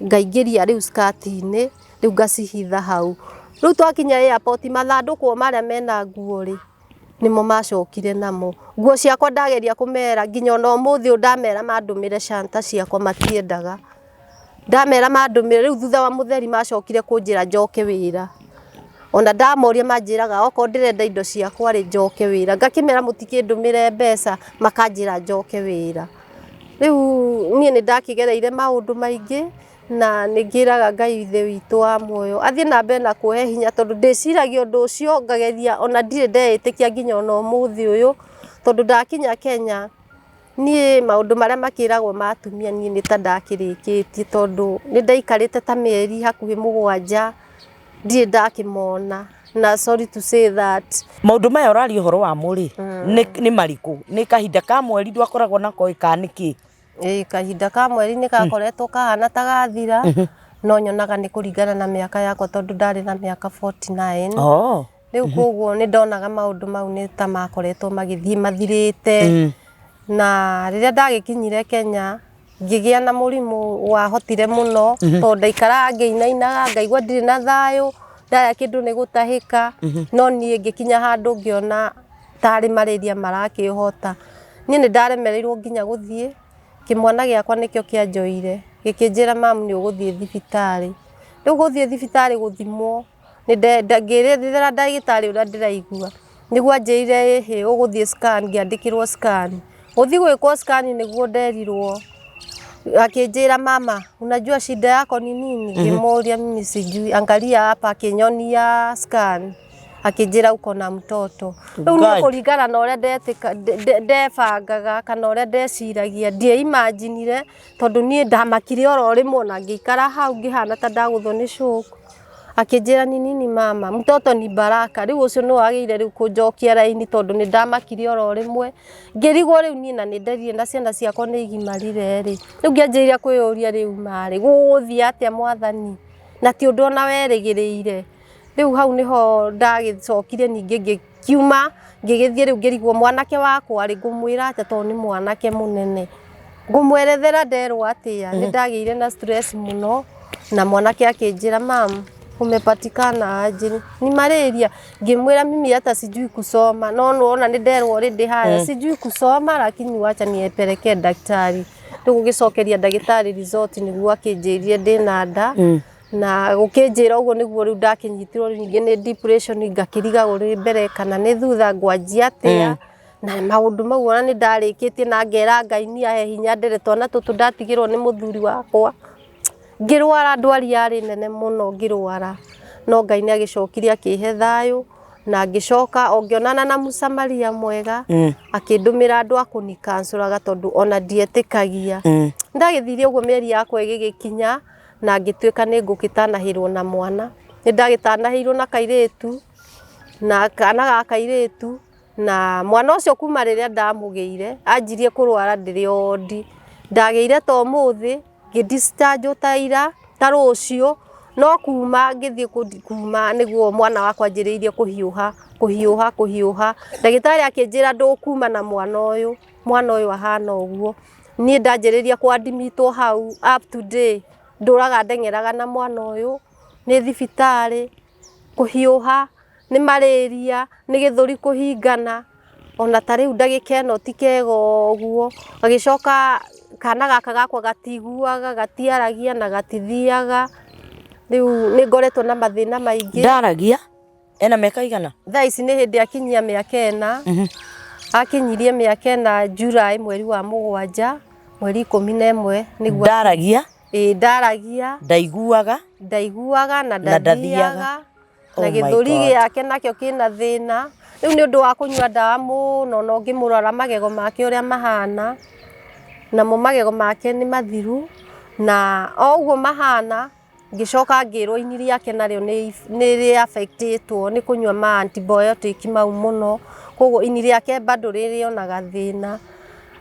ngaingĩria rĩu skirt-inĩ, rĩu ngacihitha hau. Rĩu twakinya airport mathandũkũ o marĩa mena nguo rĩ, nĩmo macokire namo. Nguo ciakwa ndageria kũmera nginya ona ũmũthĩ ũyũ ndamera mandũmĩre canta ciakwa matiendaga. Ndamera mandũmĩre, rĩu thutha wa mũtheri macokire kũnjĩra njoke wĩra. Ona ndamoria manjĩraga okorwo ndĩrenda indo ciakwa rĩ njoke wĩra. Ngakĩmera mũtikĩndũmĩre mbeca, makanjĩra njoke wĩra. Rĩu niĩ nĩ ndakĩgereire maũndũ maingĩ, na nĩ ngĩraga Ngai ithe witũ wa muoyo athiĩ na mbere na kũhe hinya, tondũ ndĩciragia ũndũ ũcio ngageria ona ndirĩ ndeĩtĩkia nginya ona ũmũthĩ ũyũ, tondũ ndakinya Kenya niĩ maũndũ marĩa makĩragwo ma atumia niĩ nĩ ta ndakĩrĩkĩtie, tondũ nĩ ndaikarĩte ta mĩeri hakuhĩ 7 ndirĩ ndakĩmona, na sorry to say that. Maũndũ maya ũraria ũhoro wamo rĩ, nĩ marĩkũ? Nĩ kahinda ka mweri ndwakoragwo nako ĩ kana nĩkĩ? Ĩĩ kahinda ka mweri nĩ gakoretwo kahana ta gathira, no nyonaga nĩ kũringana na mĩaka yakwa tondũ ndarĩ na mĩaka 49. Rĩu koguo nĩ ndonaga maũndũ mau nĩ ta makoretwo magĩthiĩ mathirĩte. Na rĩrĩa ndagĩkinyire Kenya, ngĩgĩa na mũrimũ wahotire mũno, tondũ ndaikaraga ngĩinainaga, ngaigua ndirĩ na thayũ, ndarĩa kĩndũ nĩ gũtahĩka, no niĩ ngĩkinya handũ ngĩona tarĩ malaria marakĩhota. Niĩ nĩ ndaremereirwo nginya gũthiĩ, kĩmwana gĩakwa nĩkĩo kĩanjoire, gĩkĩnjĩra mamu nĩ ũgũthiĩ thibitarĩ. Rĩu gũthiĩ thibitarĩ gũthimwo, ngĩrethera ndagĩtarĩ ũrĩa ndĩraigua, nĩguo anjĩrire ĩhĩ ũgũthiĩ scan, ngĩandĩkĩrwo scan. Gũthiĩ gwĩkwo scan nĩguo nderirwo, akĩnjĩra mama unajua shida yako ni nini? Ngĩmũria mimi sijui, angalia hapa, akĩnyonia scan, akĩnjĩra uko na mtoto. Rĩu niĩ kũringana na ũrĩa ndebangaga kana ũrĩa ndeciragia, ndieimajinire, tondũ niĩ ndamakire oro rĩmwe ona ngĩikara hau ngĩhana ta ndagũthwo nĩ shock. Akĩnjĩra ni nini mama, mtoto ni baraka. Rĩu ũcio nĩwe wagĩrĩire rĩu kũnjokia raini tondũ nĩ ndamakire oro rĩmwe. Ngĩrigwo rĩu niĩ na nĩ nderire na ciana ciakwa nĩ igimarire rĩ, rĩu ngĩanjĩrĩria kwĩyũria rĩu marĩ, gũgũthiĩ atĩa mwathani? Na ti ũndũ ona werĩgĩrĩire. Rĩu hau nĩho ndagĩcokire ningĩ ngĩkiuma, ngĩgĩthiĩ rĩu ngĩrigwo mwanake wakwa rĩ, ngũmwĩra atĩa tondũ nĩ mwanake mũnene. Ngũmwerethera nderwo atĩa? Nĩ ndagĩire na stress mũno, na mwanake akĩnjĩra mam, umepatikana aje? Ni malaria. Ngĩmwĩra mimi hata sijui kusoma, no nĩwona nĩ nderwo already haya, sijui kusoma lakini wacha niepelekee daktari. Rĩu gũgĩcokeria ndagĩtarĩ result nĩguo akĩnjĩrire ndĩna nda, na gũkĩnjĩra ũguo nĩguo rĩu ndakĩnyitirwo ningĩ nĩ depression, ngakĩrigagwo nĩ mbere kana nĩ thutha, ngwanjia atĩa. Na maũndũ mau ona nĩ ndarĩkĩtie na ngera Ngai niĩ ahe hinya ndere twana tũtũ ndatigĩrwo nĩ mũthuri wakwa. Ngĩrwara ndwari yarĩ nene mũno ngĩrwara, no Ngai nĩ agĩcokire akĩhe thayũ, na ngĩcoka o ngĩonana na mũsamaria mwega, akĩndũmĩra andũ a kũnikansũraga tondũ ona ndietĩkagia. Ndagĩthire ũguo mĩeri yakwa ĩgĩgĩkinya, na ngĩtuĩka nĩ ngũgĩtanahĩrwo na mwana. Nĩ ndagĩtanahĩirwo na kairĩtu, na kana ga kairĩtu, na mwana ũcio kuma rĩrĩa ndamũgĩire, anjirie kũrwara ndĩrĩ o wondi. Ndagĩire ta ũmũthĩ, ngĩ discharge ta ira, ta rũciũ, no kuma ngĩthiĩ kuma nĩguo mwana wakwa anjĩrĩirie kũhiũha, kũhiũha, kũhiũha. Ndagĩtarĩ akĩnjĩra ndũkuma na mwana ũyũ, mwana ũyũ ahana ũguo. Niĩ ndanjĩrĩria kũ admit hau up to day, ndũraga ndeng'eraga na mwana ũyũ, nĩ thibitarĩ, kũhiũha, nĩ malaria, nĩ gĩthũri kũhingana, ona ta rĩu ndagĩka ĩno ti kega ũguo. Gagĩcoka kana gaka gakwa gatiguaga, gatiaragia na gatithiaga. Rĩu nĩ ngoretwo na mathĩna maingĩ. Ndaragia? Ena mĩaka igana? Thaa ici nĩ hĩndĩ akinyia mĩaka 4. Akinyirie mĩaka 4 July mweri wa 7, mweri 11 nĩguo. Ndaragia? Ĩĩ ndaragia. Ndaiguaga. Ndaiguaga na Na ndathiaga. ndathiaga. Oh Na my gĩthũri God. gĩake nakĩo kĩna thĩna. Rĩu nĩ ũndũ wa kũnyua ndawa mũno na ũngĩmũrora magego make ũrĩa mahana, namo magego make nĩ mathiru, na o ũguo mahana, ngĩcoka ngĩrwo ini rĩake narĩo nĩ rĩ affect ĩtwo nĩ kũnyua ma antibiotic mau mũno, koguo ini rĩake bado rĩrĩ ona gathĩna.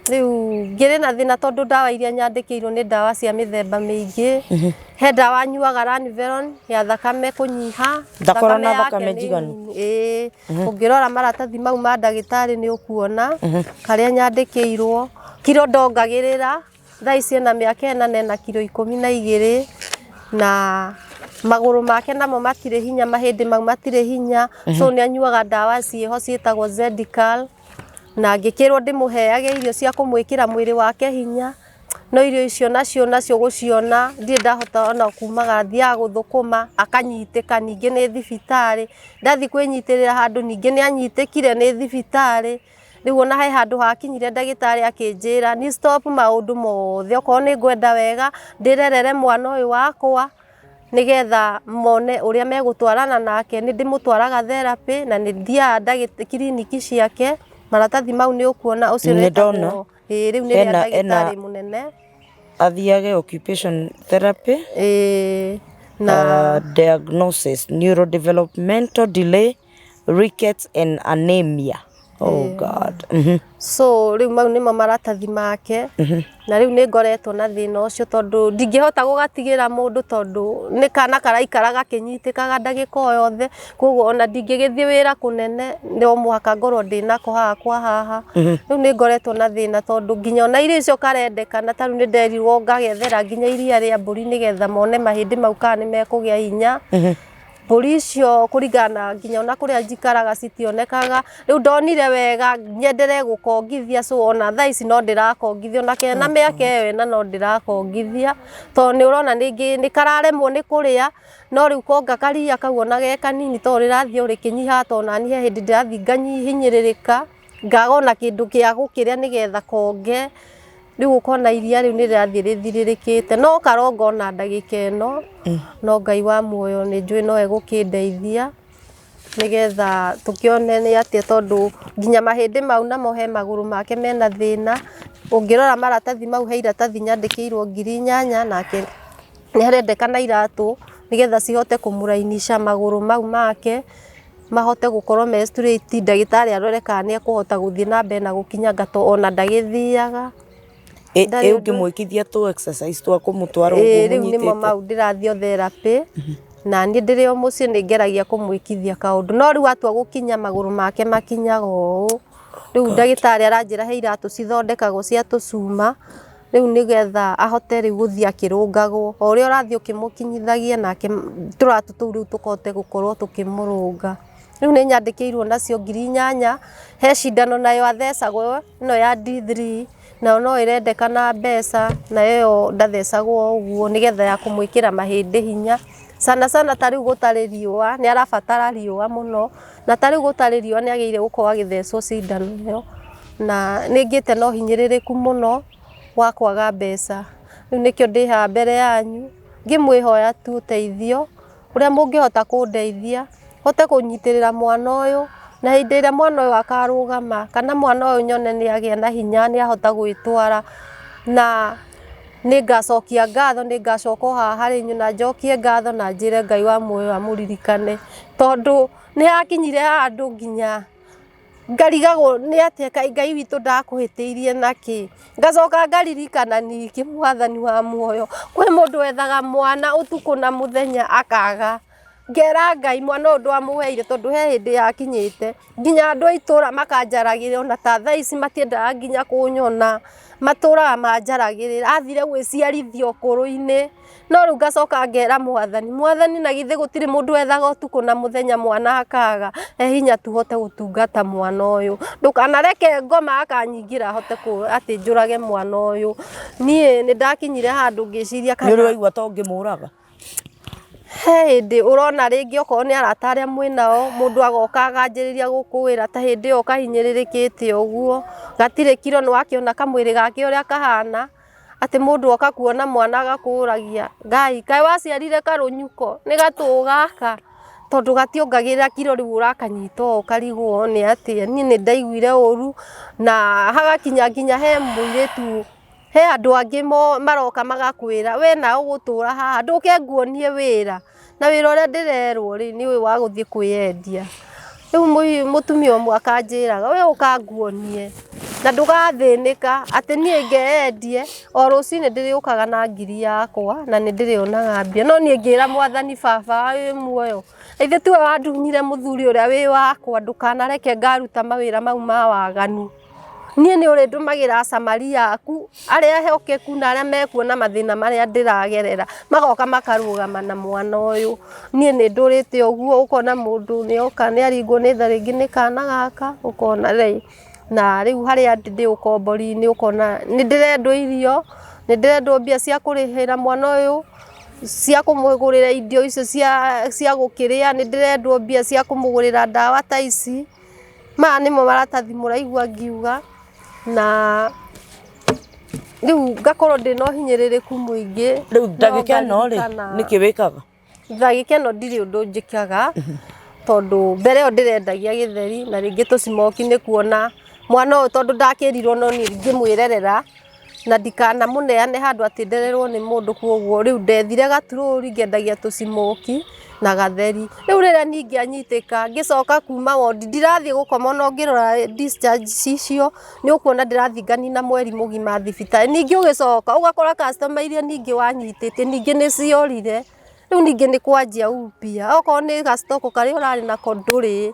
Rĩu ngĩrĩ na thĩna tondũ ndawa iria nyandĩkĩirwo nĩ ndawa cia mĩthemba mĩingĩ. He ndawa nyuaga Raniveron ya thakame kũnyiha. Ndakorwo na yake thakame nĩ njiganu. nini. Ĩĩ, ũngĩrora maratathi mau ma ndagĩtarĩ nĩ ũkuona karĩa nyandĩkĩirwo. Kiro ndongagĩrĩra, thaa ici ena mĩaka ĩna na ena kiro 12 na magũrũ make namo matirĩ hinya, mahĩndĩ mau matirĩ hinya, so nĩ anyuaga ndawa ciĩho ciĩtagwo Zedical. Na ngĩkĩrwo ndĩmũheage irio cia kũmwĩkĩra mwĩrĩ wake hinya, no irio icio nacio nacio gũciona ndirĩ ndahota ona kumagara, thiaga gũthũkũma akanyitĩka ningĩ nĩ thibitarĩ, ndathiĩ kwĩnyitĩrĩra handũ ningĩ nĩ anyitĩkire nĩ thibitarĩ, rĩu ona he handũ hakinyire ndagĩtarĩ akĩnjĩra ni stop maũndũ mothe, okorwo nĩ ngwenda wega ndĩrerere mwana ũyũ wakwa, nĩgetha mone ũrĩa megũtwarana nake. Nĩ ndĩmũtwaraga therapy na nĩ thiaga kiriniki ciake, maratathi mau nĩ ũkuona ũcio Nĩ ndona. wĩtagwo, ĩĩ rĩu nĩ rĩa ndagĩtarĩ mũnene. Athiage occupation therapy. Ĩĩ na Diagnosis neurodevelopmental delay, rickets and anemia. Oh God. So rĩu mau nĩmo maratathi make, na rĩu nĩ ngoretwo na thĩna ũcio tondũ ndingĩhota gũgatigĩra mũndũ tondũ nĩ kana karaikara gakĩnyitĩkaga ndagĩka o yothe, koguo ona ndingĩgĩthiĩ wĩra kũnene no mũhaka ngorwo ndĩnako haha kwa haha. Rĩu nĩ ngoretwo na thĩna tondũ nginya ona irio icio karendekana, ta rĩu nĩ nderirwo ngagethera nginya iria rĩa mbũri nĩgetha mone mahĩndĩ mau kana nĩ mekũgĩa hinya. Mbũri icio kũringana na nginya ona kũrĩa njikaraga citionekaga, rĩu ndonire wega nyenderee gũkongithia, so ona thaa ici no ndĩrakongithia, ona kena mĩaka ĩyo ĩna no ndĩrakongithia, tondũ nĩ ũrona nĩ kararemwo nĩ kũrĩa, no rĩu konga karia kau ona ge kanini tondũ rĩrathiĩ o rĩkĩnyihaga, tondũ nani he hĩndĩ ndĩrathiĩ ngahinyĩrĩrĩka, ngaga ona kĩndũ gĩa gũkĩrĩa nĩgetha konge, rĩu ũkona iria rĩu nĩ rĩrathiĩ rĩthirĩrĩkĩte, no karonga ona ndagĩka ĩno, no Ngai wa muoyo nĩ njũĩ no egũkĩndeithia, nĩgetha tũkĩone nĩ atĩa, tondũ nginya mahĩndĩ mau namo he magũrũ make mena thĩna, ũngĩrora maratathi mau he iratathi nyandĩkĩirwo 8,000, nake nĩ harendekana iratũ nĩgetha cihote kũmũrainica magũrũ mau make, mahote gũkorwo me straight, ndagĩtarĩ arore kana nĩ ekũhota gũthiĩ na mbere na gũkinyanga tondũ ona ndagĩthiaga. Ĩ ũngĩmwĩkithia tũ exercise twa kũmũtwara ũguo Ĩĩ rĩu nĩmo mũnyitĩte. mau ndĩrathiĩ o therapy, na niĩ ndĩrĩ o mũciĩ nĩ ngeragia kũmwĩkithia kaũndũ, no rĩu atua gũkinya magũrũ make makinyaga ũũ, rĩu ndagĩtarĩ aranjĩra he iratũ cithondekagwo cia tũcuma, rĩu nĩgetha ahote rĩu gũthiĩ akĩrũngagwo, o ũrĩa ũrathiĩ ũkĩmũkinyithagia nake tũratũ tũu rĩu tũkote gũkorwo tũkĩmũrũnga. Rĩu nĩ nyandĩkĩirwo nacio 8,000, he cindano nayo athecagwo ĩno ya D3, nayo no ĩrendekana mbeca, nayo ĩyo ndathecagwo ũguo nĩgetha ya kũmwĩkĩra mahĩndĩ hinya. Sana sana ta rĩu gũtarĩ riũa, nĩ arabatara riũa mũno, na ta rĩu gũtarĩ riũa nĩ agĩrĩire gũkorwo agĩthecwo cindano ĩyo, na nĩ ngĩte na ũhinyĩrĩrĩku mũno wa kwaga mbeca. Rĩu nĩkĩo ndĩ haha mbere yanyu, ngĩmwĩhoya tu ũteithio, ũrĩa mũngĩhota kũndeithia, hote kũnyitĩrĩra mwana ũyũ, na hĩndĩ ĩrĩa mwana ũyũ akarũgama, kana mwana ũyũ nyone nĩ agĩa na hinya, nĩ ahota gwĩtwara, na nĩ ngacokia ngatho, nĩ ngacoka o haha harĩ inyuĩ na njokie ngatho na njĩre Ngai wa muoyo amũririkane, tondũ nĩ hakinyire handũ nginya ngarigagwo nĩ atĩa kaĩ Ngai witũ ndakũhĩtĩirie nakĩ, ngacoka ngaririkana ningĩ mwathani wa muoyo, kwĩ mũndũ wethaga mwana ũtukũ na mũthenya akaga, ngera Ngai mwana ũyũ ndwamũheire tondũ he hĩndĩ yakinyĩte nginya andũ a itũra makanjaragĩrĩra ona ta thaa ici matiendaga nginya kũnyona, matũraga manjaragĩrĩra, athire gwĩciarithia ũkũrũ-inĩ, no rĩu ngacoka ngera mwathani, mwathani na githĩ gũtirĩ mũndũ wethaga ũtukũ na mũthenya mwana akaga, he hinya tuhote gũtungata mwana ũyũ, ndũkanareke ngoma akanyingĩra hote atĩ njũrage mwana ũyũ. Niĩ nĩ ndakinyire handũ ngĩciria Nĩ ũrĩ waigua ta ũngĩmũraga? He hĩndĩ ũrona rĩngĩ okorwo nĩ arata arĩa mwĩnao, mũndũ agoka akanjĩrĩria gũkũĩra ta hĩndĩ ĩyo kahinyĩrĩrĩkĩte ũguo, gatirĩ kiro nĩ wakĩona kamwĩrĩ gake ũrĩa kahana, Atĩ mũndũ oka kuona mwana agakũragia, Ngai, kaĩ waciarire karũnyuko, nĩ gatũũ gaka? Tondũ gationgagĩrĩra kiro rĩu ũrakanyita ũũ ũkarigwo nĩ atĩa. Niĩ nĩ ndaiguire ũru na hagakinya nginya he mũirĩtu, he andũ angĩ maroka magakwĩra we nawe ũgũtũra haha, ndũke nguonie wĩra. Na wĩra ũrĩa ndĩrerwo rĩ, nĩ ũyũ wa gũthiĩ kwĩyendia. Rĩu mũtumia ũmwe akanjĩraga we ũka nguonie na ndũgathĩnĩka atĩ niĩ ngeyendie o rũcinĩ ndĩrĩũkaga na ngiri yakwa na nĩ ndĩrĩonaga mbia. No niĩ ngĩra mwathani baba wĩ muoyo, ithe tiwe wandunyire mũthuri ũrĩa wĩ wakwa, ndũkanareke ngaruta mawĩra mau ma waganu. Niĩ nĩ ũrĩndũmagĩra Asamaria aku arĩa ehokeku na arĩa mekuona mathĩna marĩa ndĩragerera, magoka makarũgama na mwana ũyũ. Niĩ nĩ ndũrĩte ũguo, ũkona mũndũ nĩ oka nĩ aringwo nĩ tha rĩngĩ nĩ kana gaka, ũkona rĩ, na rĩu harĩa ndĩ ũkombori-inĩ ũkona nĩ ndĩrendwo irio, nĩ ndĩrendwo mbia cia kũrĩhĩra mwana ũyũ, cia kũmũgũrĩra indo icio cia gũkĩrĩa, nĩ ndĩrendwo mbia cia kũmũgũrĩra ndawa ta ici. Maya nĩmo maratathi mũraigua ngiuga, na rĩu ngakorwo ndĩna ũhinyĩrĩrĩku mũingĩ. Rĩu ndagĩka ĩno rĩ, nĩkĩ wĩkaga? Ndagĩka ĩno ndirĩ ũndũ njĩkaga, tondũ mbere ĩyo ndĩrendagia gĩtheri na rĩngĩ tũcimoki nĩ kuona mwana ũyũ tondũ ndakĩrirwo no niĩ ngĩmwĩrerera, na ndikanamũneane handũ atĩ ndererwo nĩ mũndũ koguo rĩu ndethire gaturũri ngendagia tũcimoki na gatheri. Rĩu rĩrĩa ningĩ anyitĩka ngĩcoka kuma wondi ndirathiĩ gũkoma ona ũngĩrora discharge icio nĩ ũkuona ndĩrathiĩ nganina mweri mũgima thibitarĩ. Ningĩ ũgĩcoka ũgakora customer iria ningĩ wanyitĩte ningĩ nĩ ciorire, rĩu ningĩ nĩ kwanjia upya okorwo nĩ ga stock karĩa ũrarĩ nako ndũrĩ.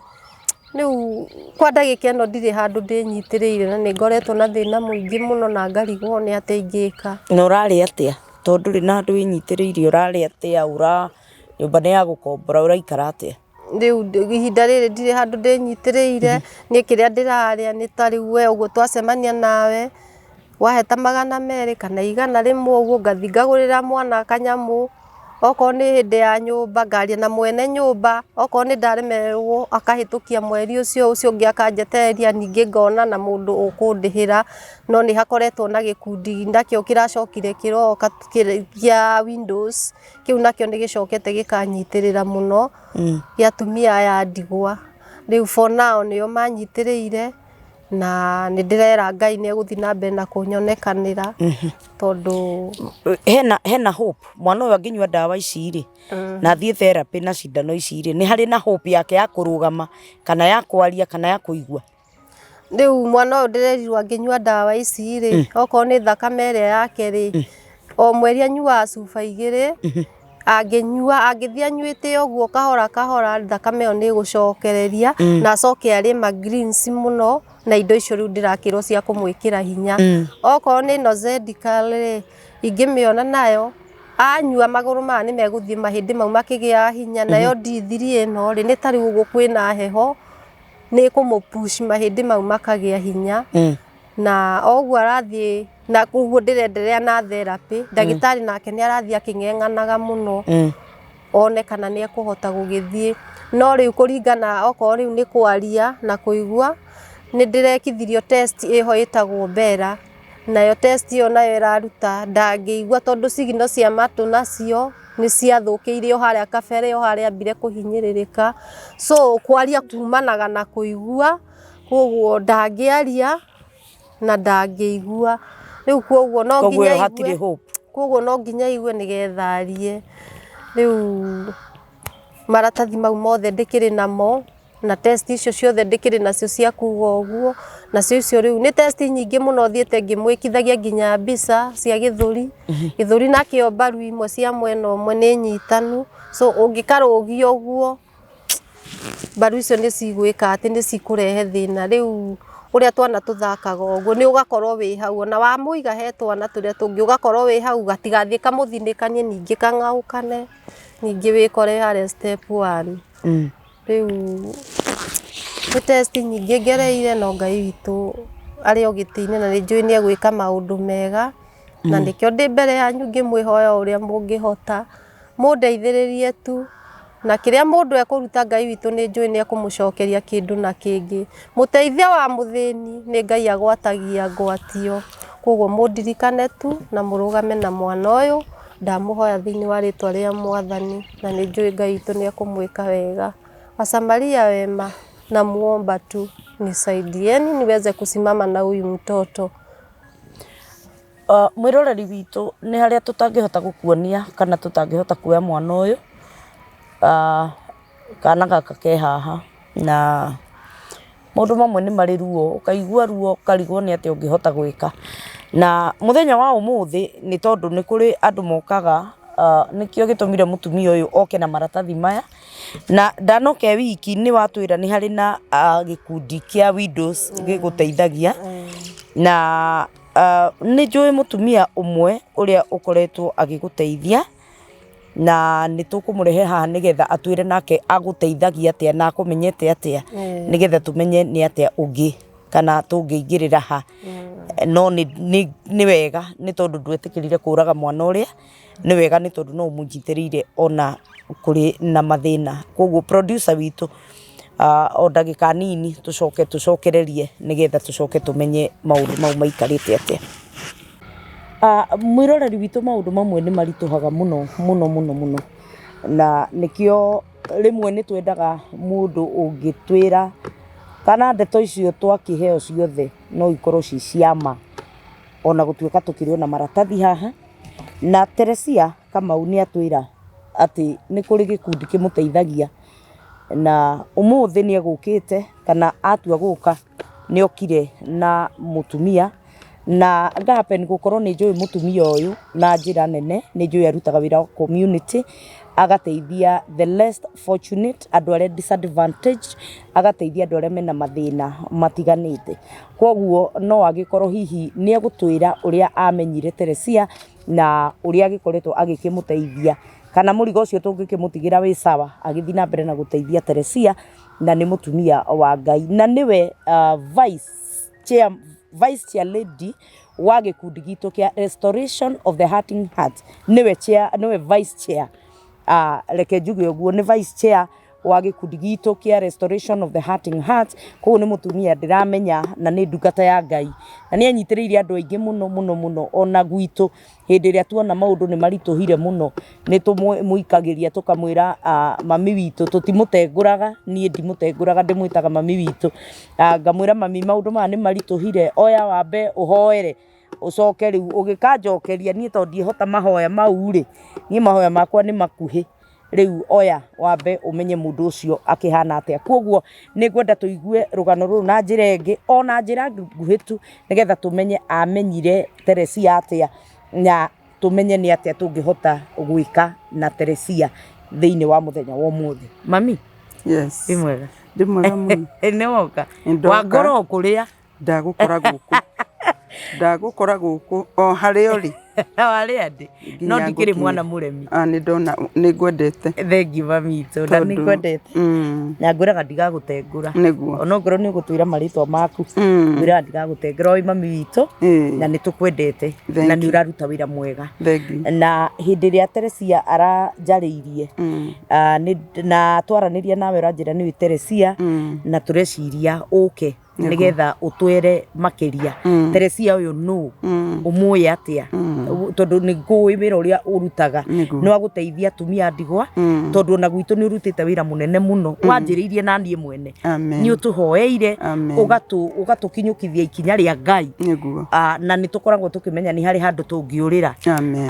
Rĩu kwa ndagĩka ĩno ndirĩ handũ ndĩnyitĩrĩire na nĩ ngoretwo na thĩna mũingĩ mũno na ngarigwo nĩ atĩa ingĩka. Na ũrarĩa atĩa? Tondũ ndũrĩ na handũ wĩnyitĩrĩire ũrarĩa atĩa? Ũra nyũmba nĩ ya gũkombora ũraikara atĩa? Rĩu ihinda rĩrĩ ndirĩ handũ ndĩnyitĩrĩire, niĩ kĩrĩa ndĩrarĩa nĩ ta rĩu we ũguo twacemania nawe, wahe ta 200 kana 100 ũguo, ngathiĩ ngagũrĩra mwana kanyamũ, okorwo nĩ hĩndĩ ya nyũmba ngaria na mwene nyũmba, okorwo nĩ ndaremererwo akahĩtũkia mweri ũcio, ũcio ũngĩ akanjetereria, ningĩ ngona na mũndũ ũkũndĩhĩra, no nĩ hakoretwo na gĩkundi nakĩo kĩracokire kĩroka kĩa Windows, kĩu nakĩo nĩ gĩcokete gĩkanyitĩrĩra mũno, gĩa atumia aya a ndigwa. Rĩu for now nĩo manyitĩrĩire, na nĩ ndĩrera Ngai nĩ egũthiĩ na mbere na kũnyonekanĩra tondũ Hena hope mwana ũyũ angĩnyua ndawa ici rĩ na athiĩ therapy na cindano ici rĩ, nĩ harĩ na hope yake ya kũrũgama kana ya kwaria kana ya kũigua? Rĩu mwana ũyũ ndĩrerirwo angĩnyua ndawa ici rĩ, okorwo nĩ thakame ĩrĩa yake rĩ, o mweri anyuaga cuba 2, angĩnyua angĩthiĩ anyuĩte ũguo kahora kahora thakame ĩyo nĩ ĩgũcokereria na acoke arĩe ma greens mũno na indo icio rĩu ndĩrakĩrwo cia kũmwĩkĩra hinya. Okorwo nĩ ĩno Zedical rĩ, ingĩmĩona nayo anyua magũrũ maya nĩ megũthiĩ mahĩndĩ mau makĩgĩaga hinya, nayo D3 ĩno rĩ, nĩ ta rĩu ũguo kwĩna heho, nĩ ĩkũmũ push mahĩndĩ mau makagĩa hinya. Na o ũguo arathiĩ na ũguo ndĩrenderea na therapy, ndagĩtarĩ nake nĩ arathiĩ akĩng'eng'anaga mũno one kana nĩ ekũhota gũgĩthiĩ. No rĩu kũringana okorwo rĩu nĩ kwaria na kũigua, nĩ ndĩrekithirio test ĩho ĩtagwo Bella, nayo test ĩyo nayo ĩraruta ndangĩigua tondũ signal cia matũ nacio nĩ ciathũkĩire o harĩa kabere o harĩa ambire kũhinyĩrĩrĩka. So kwaria kumanaga na kũigua, koguo ndangĩaria na ndangĩigua. Rĩu koguo no Koguo nginya ĩyo hatirĩ aigue, hope. koguo no nginya aigue nĩgetha arie. Rĩu maratathi mau mothe ndĩkĩrĩ namo na test icio ciothe ndĩkĩrĩ nacio cia kuga ũguo, nacio icio rĩu nĩ test nyingĩ mũno thiĩte ngĩmwĩkithagia nginya mbica cia gĩthũri. Gĩthũri nakĩo mbaru imwe cia mwena ũmwe nĩ nyitanu, so ũngĩkarũgia ũguo mbaru icio nĩ cigwĩka atĩ nĩ cikũrehe thĩna. Rĩu ũrĩa twana tũthakaga ũguo nĩ ũgakorwo wĩ hau, ona wamũiga he twana tũrĩa tũngĩ ũgakorwo wĩ hau gatigathiĩ kamũthinĩkanie ningĩ kang'aũkane, ningĩ wĩkore harĩa step one. Rĩu nĩ test nyingĩ ngereire no Ngai witũ arĩ o gĩtĩ-inĩ na nĩ njũĩ nĩ egwĩka maũndũ mega, na nĩkĩo ndĩ mbere yanyu ngĩmwĩhoya o ũrĩa mũngĩhota, mũndeithĩrĩrie tu, na kĩrĩa mũndũ ekũruta Ngai witũ nĩ njũĩ nĩ ekũmũcokeria kĩndũ na kĩngĩ. Mũteithia wa mũthĩni nĩ Ngai agwatagia ngwatio. Koguo mũndirikane tu na mũrũgame na mwana ũyũ, ndamũhoya thĩinĩ wa rĩtwa rĩa Mwathani, na nĩ njũĩ Ngai witũ nĩ ekũmwĩka wega. Wasamaria wema, namuomba tu nisaidieni niweze kusimama na huyu mtoto. Mwĩroreri witũ, nĩ harĩa tũtangĩhota gũkuonia kana tũtangĩhota kuoya mwana ũyũ, kana gaka ke haha na maũndũ mamwe nĩ marĩ ruo, ũkaigua ruo ũkarigwo nĩ atĩa ũngĩhota gwĩka. Na mũthenya wa ũmũthĩ nĩ tondũ nĩ kũrĩ andũ mokaga, nĩkĩo gĩtũmire mũtumia ũyũ oke na maratathi maya, na ndanoka e wiki nĩ watwĩra nĩ harĩ na gĩkundi kĩa widows gĩgũteithagia, na Nĩ njũĩ mũtumia ũmwe ũrĩa ũkoretwo agĩgũteithia, na nĩ tũkũmũrehe haha nĩgetha atwĩre nake agũteithagia atĩa na akũmenyete atĩa, nĩgetha tũmenye nĩ atĩa ũngĩ kana tũngĩingĩrĩra ha. No nĩ wega nĩ tondũ ndwetĩkĩrire kũraga mwana ũrĩa, nĩ wega nĩ tondũ no ũmũnyitĩrĩire ona kũrĩ na mathĩna. Koguo producer witũ o ndagĩka nini tũcoke tũcokererie nĩgetha tũcoke tũmenye maũndũ mau maikarĩte atĩa. Mwĩroreri witũ maũndũ mamwe nĩ maritũhaga mũno mũno mũno mũno, na nĩkĩo rĩmwe nĩ twendaga mũndũ ũngĩtwĩra kana ndeto icio twakĩheo ciothe no ikorwo ci cia ma, ona gũtuĩka tũkĩrĩ ona maratathi haha. Na Teresia Kamau nĩ atwĩra atĩ nĩ kũrĩ gĩkundi kĩmũteithagia. Na ũmũthĩ nĩ egũkĩte kana atua gũka nĩ okire na mũtumia na nga happen gũkorwo nĩ njũĩ mũtumia ũyũ na njĩra nene, nĩ njũĩ arutaga wĩra wa community, agateithia the less fortunate, andũ arĩa disadvantaged, agateithia andũ arĩa mena mathĩna matiganĩte. Koguo no agĩkorwo hihi nĩ egũtwĩra ũrĩa amenyire Teresia na ũrĩa agĩkoretwo agĩkĩmũteithia. Kana mũrigo ũcio tũngĩkĩmũtigĩra wĩ sawa agĩthiĩ na mbere na gũteithia Teresia, na nĩ mũtumia wa Ngai, na nĩwe vice chair, vice chair lady wa gĩkundi gitũ kĩa Restoration of the Hurting Heart, nĩwe chair, nĩwe vice chair, reke njuge ũguo, nĩ vice chair wa gĩkundi gitũ kĩa Restoration of the Hurting Heart, koguo nĩ mũtumia ndĩramenya na nĩ ndungata ya Ngai, na nĩ anyitĩrĩire andũ aingĩ mũno mũno mũno ona gwitũ. Hĩndĩ ĩrĩa tuona maũndũ nĩ maritũhire mũno, nĩ tũmũikagĩria tũkamwĩra mami witũ, tũtimũtengũraga, niĩ ndimũtengũraga ndĩmwĩtaga mami witũ, ngamwĩra mami maũndũ maya nĩ maritũhire, oya wambe ũhoere, ũcoke rĩu ũgĩkanjokeria niĩ tondũ ndiĩhota mahoya mau rĩ, niĩ mahoya makwa nĩ makuhĩ. Rĩu oya wambe ũmenye mũndũ ũcio akĩhana atĩa. Koguo nĩ ngwenda tũigue rũgano rũrũ na njĩra ĩngĩ, ona njĩra nguhĩ tu, nĩgetha tũmenye amenyire Teresia atĩa, na tũmenye nĩ atĩa tũngĩhota gwĩka na Teresia thĩinĩ wa mũthenya wa ũmũthĩ. Mami, Yes. wĩ mwega? Ndĩ mwega mũno. Nĩ woka? Nĩ ndoka. Wangora o kũrĩa. Ndagũkora gũkũ. Ndagũkora gũkũ o harĩa ũrĩ. Harĩa ndĩ. No Nginya ndikĩrĩ ngũkinya. mwana mũremi. Ah, nĩ ndona nĩ ngwendete. Thengiũ mami witũ, na nĩ Tondũ- ngwendete. Na ngwĩraga ndigagũtengũra. Nĩguo. Onokorwo nĩ ũgũtwĩra marĩtwa maku. Ngwĩraga ndigagũtengũra wĩ mami witũ. Na nĩ tũkwendete. Thank Na nĩ you. ũraruta wĩra mwega. Thank you. Na hĩndĩ ĩrĩa Teresia aranjarĩirie na twaranĩria nawe ũranjĩra nĩ wĩ Teresia na tũreciria ũke nĩgetha ũtwĩre makĩria Teresia ũyũ nũ ũmũĩ atĩa tondũ nĩ ngũĩ wĩra ũrĩa ũrutaga Nĩguo. nĩ wa gũteithia atumia a ndigwa tondũ ona gwitũ nĩ ũrutĩte wĩra mũnene mũno wanjĩrĩirie na niĩ mwene Amen. nĩ ũtũhoeire Amen. ũgatũkinyũkithia ikinya rĩa Ngai Nĩguo. Na nĩ tũkoragwo tũkĩmenya nĩ harĩ handũ tũngĩũrĩra. Amen.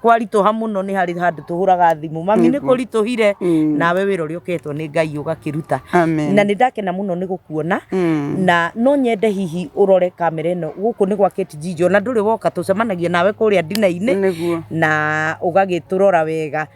Kwaritũha mũno nĩ harĩ handũ tũhũraga thimũ mami nĩ Nĩguo. kũritũhire nawe wĩra ũrĩa ũketwo nĩ Ngai ũgakĩruta. Amen. Na nĩ ndakena mũno nĩ gũkuona na no nyende hihi ũrore kamera ĩno gũkũ nĩ gwa Kate Njijo na ndũrĩ woka tũcemanagia nawe kũrĩa ndina-inĩ Nĩguo. na ũgagĩtũrora wega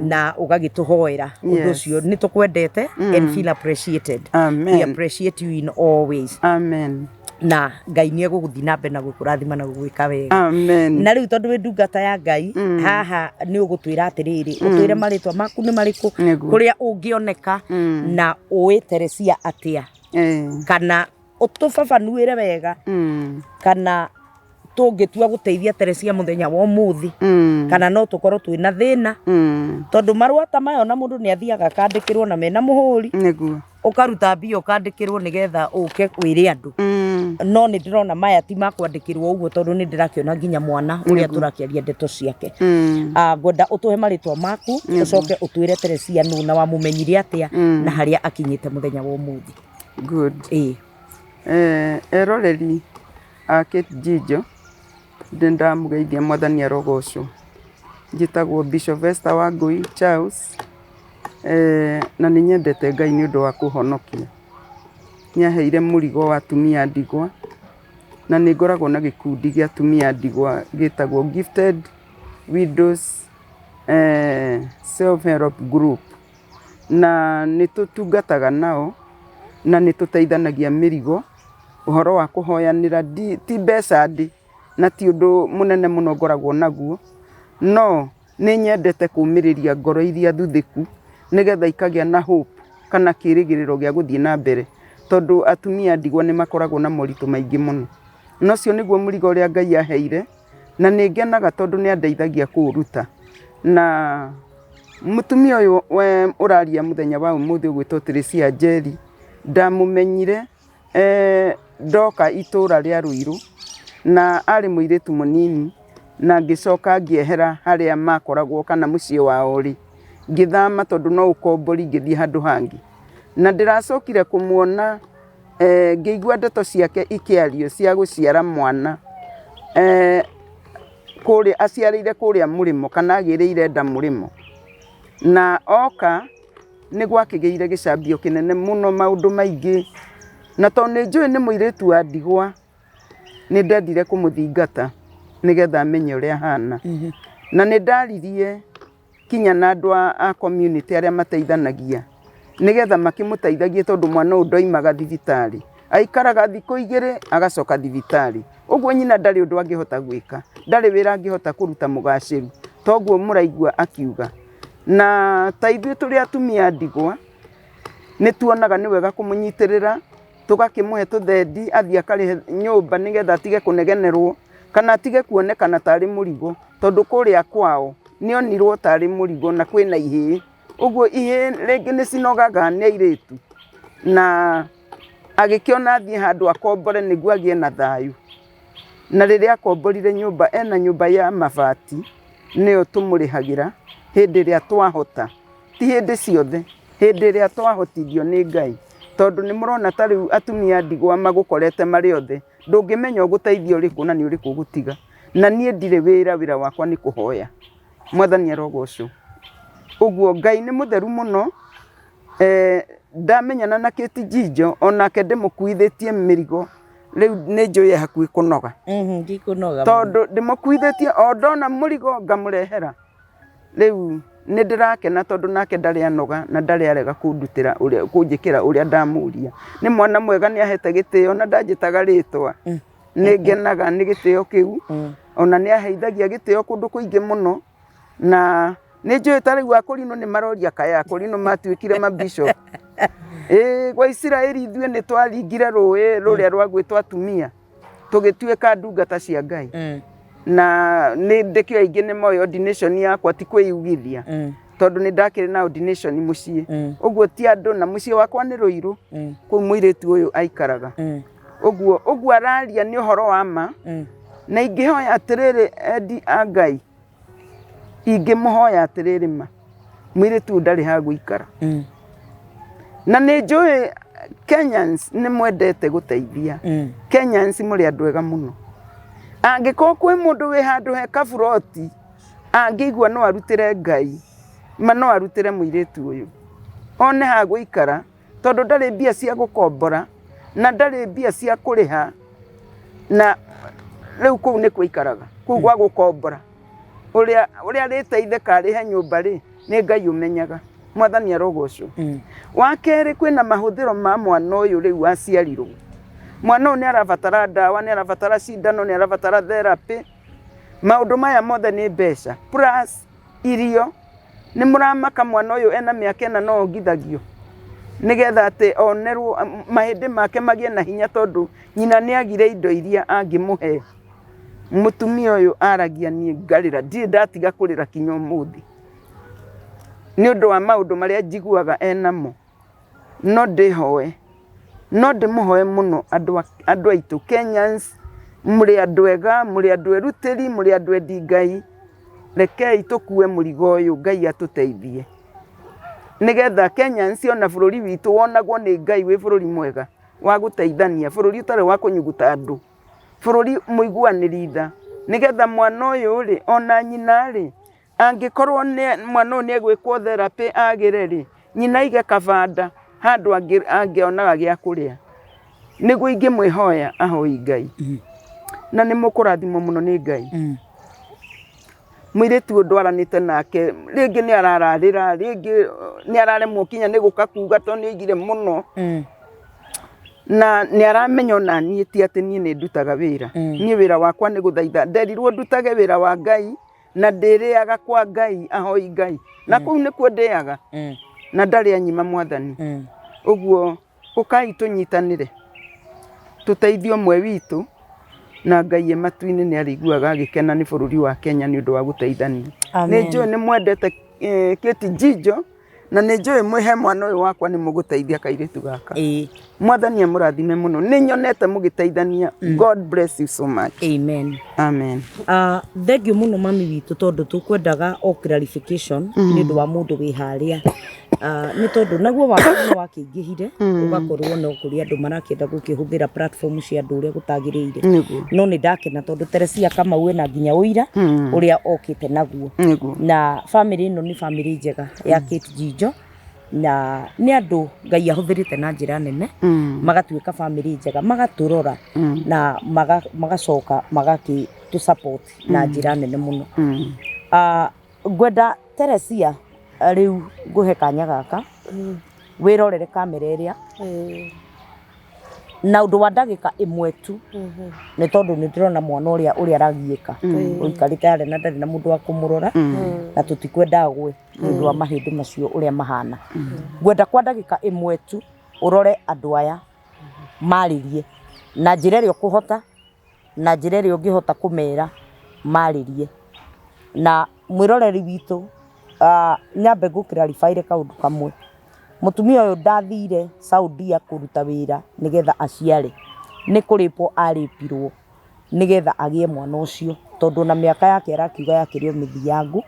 na ũgagĩtũhoera ũndũ Yes. ũcio nĩ tũkwendete and feel appreciated. Amen. We appreciate you in all ways. Amen. Na Ngai nĩ egũgũthiĩ na mbere na gũkũrathima na gũgwĩka wega. Amen. Na rĩu tondũ wĩ ndungata ya Ngai haha nĩ ũgũtwĩra atĩrĩrĩ, ũtwĩre marĩtwa maku nĩ marĩkũ, Nĩguo. kũrĩa ũngĩoneka na ũĩ Teresia atĩa, kana ũtũbabanuĩre wega kana tũngĩtua gũteithia Teresia mũthenya wa ũmũthĩ kana no tũkorwo twĩna thĩna tondũ marũa ta maya ona mũndũ nĩ athiaga akandĩkĩrwo na mena mũhũri. Nĩguo. Ũkaruta mbia ũkandĩkĩrwo nĩgetha ũke wĩre andũ. No nĩ ndĩrona maya ti ma kwandĩkĩrwo ũguo tondũ nĩ ndĩrakĩona nginya mwana ũrĩa tũrakĩaria ndeto ciake. Ngwenda ũtũhe marĩtwa maku, ũcoke ũtwĩre Teresia nũ na wamũmenyire atĩa na harĩa akinyĩte mũthenya wa ũmũthĩ. Good. Ĩĩ. Eroreri a Kate Jijo, nĩ ndamũgeithia Mwathani arogocwo. Njĩtagwo Bishop Esther Wangũi Charles, na nĩ nyendete Ngai nĩ ũndũ wa kũhonokia. Nĩ aheire mũrigo wa atumia a ndigwa, na nĩ ngoragwo na gĩkundi gĩa atumia a ndigwa gĩtagwo Gifted Widows Self Help Group. Na nĩ tũtungataga nao, na nĩ tũteithanagia mĩrigo, ũhoro wa kũhoyanĩra ti mbeca ndĩ, na ti ũndũ mũnene mũno ngoragwo naguo, no nĩ nyendete kũmĩrĩria ngoro iria thuthĩku, nĩgetha ikagĩa na hope kana kĩrĩgĩrĩro gĩa gũthiĩ na mbere, tondũ atumia a ndigwa nĩ makoragwo na moritũ maingĩ mũno. Na ũcio nĩguo mũrigo ũrĩa Ngai aheire, na nĩ ngenaga tondũ nĩ andeithagia kũũruta. Na mũtumia ũyũ ũraria mũthenya wa ũmũthĩ ũgwĩtwo Teresia Njeri, ndamũmenyire ndoka itũra rĩa Ruiru, na arĩ mũirĩtu mũnini, na ngĩcoka ngĩehera harĩa makoragwo kana mũciĩ wao ũrĩ, ngĩthama tondũ no ũkombori ngĩthiĩ handũ hangĩ. Na ndĩracokire kũmuona ngĩigua ndeto ciake ikĩario cia gũciara mwana kũrĩa aciarĩire kũrĩa mũrĩmo kana agĩrĩire nda mũrĩmo. Na oka nĩ gwakĩgĩire gĩcambio kĩnene mũno maũndũ maingĩ, na tondũ nĩ njũĩ nĩ mũirĩtu wa ndigwa, nĩ ndendire kũmũthingata nĩgetha menye ũrĩa ahana. Na nĩ ndaririe kinya na andũ a community arĩa mateithanagia, nĩgetha makĩmũteithagie tondũ mwana ũyũ ndoimaga thibitarĩ, aikaraga thikũ igĩrĩ agacoka thibitarĩ. Ũguo nyina ndarĩ ũndũ angĩhota gwĩka, ndarĩ wĩra angĩhota kũruta mũgacĩru, toguo mũraigua akiuga. Na ta ithuĩ tũrĩ atumia a ndigwa, nĩ tuonaga nĩ wega kũmũnyitĩrĩra, tũgakĩmũhe tũthendi athiĩ akarĩhe nyũmba nĩgetha atige kũnegenerwo, kana atige kuonekana tarĩ mũrigo, tondũ kũrĩa kwao nĩ onirwo tarĩ mũrigo na kwĩna ihĩĩ. Ũguo ihĩĩ rĩngĩ nĩ cinogaga nĩ airĩtu, na agĩkĩona athiĩ handũ akombore nĩguo agĩe na thayũ. Na rĩrĩa akomborire nyũmba, ena nyũmba ya mabati, nĩyo tũmũrĩhagĩra hĩndĩ ĩrĩa twahota, ti hĩndĩ ciothe, hĩndĩ ĩrĩa twahotithio nĩ Ngai. Tondũ nĩ mũrona ta rĩu atumia a ndigwa magũkorete marĩ othe, ndũngĩmenya ũgũteithia ũrĩkũ na nĩ ũrĩkũ ũgũtiga. Na niĩ ndirĩ wĩra, wĩra wakwa nĩ kũhoya. Mwathani arogocwo. Ũguo Ngai nĩ mũtheru mũno, ndamenyana na Kate Jijo onake ndĩmũkuithĩtie mĩrigo, rĩu nĩ njũĩ e hakuhĩ kũnoga. Ndikũnoga. Tondũ ndĩmũkuithĩtie o ndona mũrigo ngamũrehera. Rĩu nĩ ndĩrakena tondũ nake ndarĩ anoga na ndarĩ arega kũndutĩra ũrĩa kũnjĩkĩra ũrĩa ndamũria. Nĩ mwana mwega nĩ ahete gĩtĩo na ndanjĩtaga rĩtwa. Nĩ ngenaga nĩ gĩtĩo kĩu, ona nĩ aheithagia gĩtĩo kũndũ kũingĩ mũno, na nĩ njũĩ ta rĩu akũrinũ nĩ maroria kaĩ akũrinũ matuĩkire ma bishop. Ĩĩ gwa Isiraeli ithuĩ nĩ twaringire rũĩ rũrĩa rwa gwĩtwo atumia, tũgĩtuĩka ndungata cia Ngai. Na nĩ ndĩkĩo aingĩ nĩ moĩ ordination yakwa ti kwĩyugithia, tondũ nĩ ndakĩrĩ na ordination mũciĩ. Ũguo ti andũ na mũciĩ wakwa nĩ Rũirũ, kũu mũirĩtu ũyũ aikaraga. Ũguo ũguo araria nĩ ũhoro wa ma, na ingĩhoya atĩrĩrĩ endi a Ngai, ingĩmũhoya atĩrĩrĩ ma, mũirĩtu ũyũ ndarĩ ha gũikara. Na nĩ njũĩ Kenyans nĩ mwendete gũteithia. Kenyans mũrĩ andũ ega mũno. Angĩkorwo kwĩ mũndũ wĩ handũ he kaburoti, angĩigua no arutĩre Ngai, ma no arutĩre mũirĩtu ũyũ. One ha gũikara, tondũ ndarĩ mbia cia gũkombora, na ndarĩ mbia cia kũrĩha, na rĩu kũu nĩkuo aikaraga, kũu gwa gũkombora. Ũrĩa ũrĩa arĩteithĩka arĩhe nyũmba rĩ, nĩ Ngai ũmenyaga. Mwathani arogocwo. Wa kerĩ kwĩna mahũthĩro ma mwana ũyũ rĩu aciarirwo. Mwana ũyũ nĩ arabatara ndawa, nĩ arabatara cindano, nĩ arabatara therapy. Maũndũ maya mothe nĩ mbeca plus irio. Nĩ mũramaka mwana ũyũ ena mĩaka ĩna no ongithagio nĩgetha atĩ onerwo mahĩndĩ make magĩe na hinya tondũ nyina nĩ agire indo iria angĩmũhe. Mũtumia ũyũ aragia niĩ ngarĩra, ndirĩ ndatiga kũrĩra kinya ũmũthĩ nĩ ũndũ wa maũndũ marĩa njiguaga enamo. No ndĩhoe, no ndĩmũhoe mũno andũ andũ aitũ Kenyans, mũrĩ andũ ega, mũrĩ andũ erutĩri, mũrĩ andũ endi Ngai, rekei tũkue mũrigo ũyũ Ngai atũteithie. Nĩgetha Kenyans ona bũrũri witũ wonagwo nĩ Ngai wĩ bũrũri mwega wa gũteithania, bũrũri ũtarĩ wa kũnyuguta andũ, bũrũri mũiguanĩri tha, nĩgetha mwana ũyũ rĩ, ona nyina rĩ, Angĩkorwo nĩ mwana ũyũ nĩ egwĩkwo therapy agĩre rĩ, nyina aige kabanda handũ angĩonaga gĩa kũrĩa. Nĩguo ingĩmwĩhoya ahoi Ngai. Na nĩ mũkũrathimwo mũno nĩ Ngai. Mũirĩtu ũyũ ndwaranĩte nake rĩngĩ nĩ arararĩra, rĩngĩ nĩ araremwo kinya nĩ gũka kuga tondũ nĩ oigire mũno. Na nĩ aramenya ona niĩ ti atĩ niĩ nĩ ndutaga wĩra. Niĩ wĩra wakwa nĩ gũthaitha. Nderirwo ndutage wĩra wa Ngai na ndĩrĩaga kwa Ngai ahoi Ngai na kũu nĩkuo ndĩaga na ndarĩ anyima mwathani ũguo ũkai tũnyitanĩre tũteithie ũmwe witũ na Ngai e matu-inĩ nĩ arĩiguaga agĩkena nĩ bũrũri wa Kenya nĩ ũndũ wa gũteithania. Amen. Nĩ njũĩ nĩ mwendete Kate Njijo na nĩ njũĩ mwĩ he mwana ũyũ wakwa nĩ mũgũteithia kairĩtu gaka. Ĩĩ. Mwathani amũrathime mũno. Nĩ nyonete mũgĩteithania. God bless you so much. Amen. Amen. Thengiũ mũno mami witũ tondũ tũkwendaga o clarification nĩ ũndũ wa mũndũ wĩ harĩa. Nĩ tondũ naguo wagi nĩ wakĩingĩhire ũgakorwo no kũrĩ andũ marakĩenda gũkĩhũthĩra platform cia andũ ũrĩa gũtagĩrĩire. Nĩguo. No nĩ ndakena tondũ Teresia Kamau ena nginya ũira ũrĩa okĩte naguo. Nĩguo. Na bamĩrĩ ĩno nĩ bamĩrĩ njega ya Kate Njijo na nĩ andũ Ngai ahũthĩrĩte na njĩra nene magatuĩka bamĩrĩ njega magatũrora na magacoka magakĩtũ support na njĩra nene mũno. Ngwenda Teresia rĩu ngũhe kanya gaka wĩrorere kamera ĩrĩa na ũndũ wa ndagĩka ĩmwe tu nĩ tondũ nĩ ndĩrona mwana ũrĩa ũrĩa aragiĩka ũikarĩte harĩa na ndarĩ na mũndũ wa kũmũrora na tũtikwenda agwe nĩ ũndũ wa mahĩndĩ macio ũrĩa mahana. Ngwenda kwa ndagĩka ĩmwe tu ũrore andũ aya marĩrie na njĩra ĩrĩa ũkũhota na njĩra ĩrĩa ũngĩhota kũmera marĩrie. Na mwĩroreri witũ nyambe ngũ clarify kaũndũ kamwe. Mũtumia ũyũ ndathire Saudia kũruta wĩra nĩgetha aciare, nĩ kũrĩpwo arĩpirwo nĩgetha agĩe mwana ũcio, tondũ ona mĩaka yake arakiuga yakĩrĩ o mĩthiangu,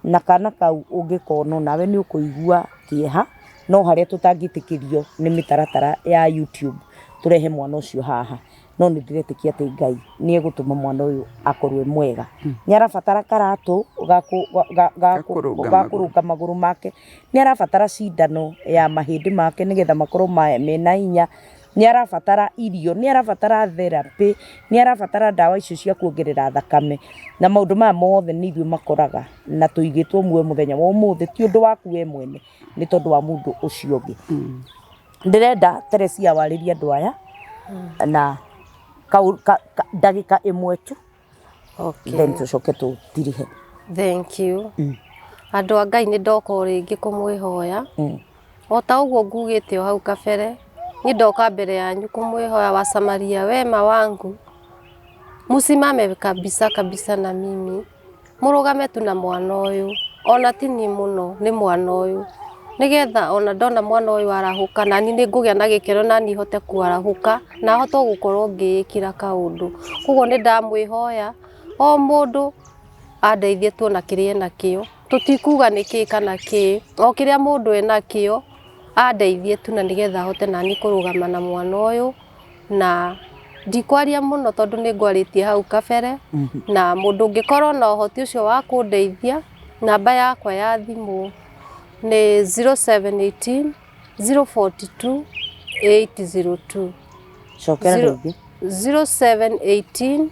na kana kau ũngĩkona onawe nĩ ũkũigua kĩeha, no harĩa tũtangĩtĩkĩrio nĩ mĩtaratara ya YouTube tũrehe mwana ũcio haha. No nĩ ndĩretĩkia atĩ Ngai nĩ egũtũma mwana ũyũ akorwo e mwega. Nĩ arabatara karatũ ga kũrũnga magũrũ make, nĩ arabatara cindano ya mahĩndĩ make nĩgetha makorwo mena hinya, nĩ arabatara irio, nĩ arabatara therapy, nĩ arabatara ndawa icio cia kuongerera thakame, na maũndũ maya mothe nĩ ithuĩ makoraga na tũigĩtwo muoyo mũthenya wa ũmũthĩ, ti ũndũ waku we mwene, nĩ tondũ wa mũndũ ũcio ũngĩ. Ndĩrenda Teresia warĩrie andũ aya na ndagĩka ĩmwe tu. Okay. Then tũcoke tũtirihe. Thank you. Andũ a Ngai nĩ ndoka o rĩngĩ kũmwĩhoya. O ta ũguo ngugĩte o hau kabere, niĩ ndoka mbere yanyu kũmwĩhoya Wasamaria wema wangu, mũsimame kabisa kabisa na mimi. Mũrũgame tu na mwana ũyũ, ona ti niĩ mũno, nĩ mwana ũyũ, nĩgetha ona ndona mwana ũyũ arahũka naniĩ nĩ ngũgĩa na gĩkeno naniĩ hote kwarahũka na hote gũkorwo ngĩĩkĩra kaũndũ. Koguo nĩ ndamwĩhoya o mũndũ andeithie tu ona kĩrĩa enakĩo, tũtikuga nĩ kĩĩ kana kĩĩ, o kĩrĩa mũndũ enakĩo andeithie tu na nĩgetha hote naniĩ kũrũgama na mwana ũyũ. Na ndikwaria mũno tondũ nĩ ngwarĩtie hau kabere, na mũndũ ũngĩkorwo na ũhoti ũcio wa kũndeithia, namba yakwa ya thimũ nĩ 0718 042 802. Cokera rĩngĩ. 0718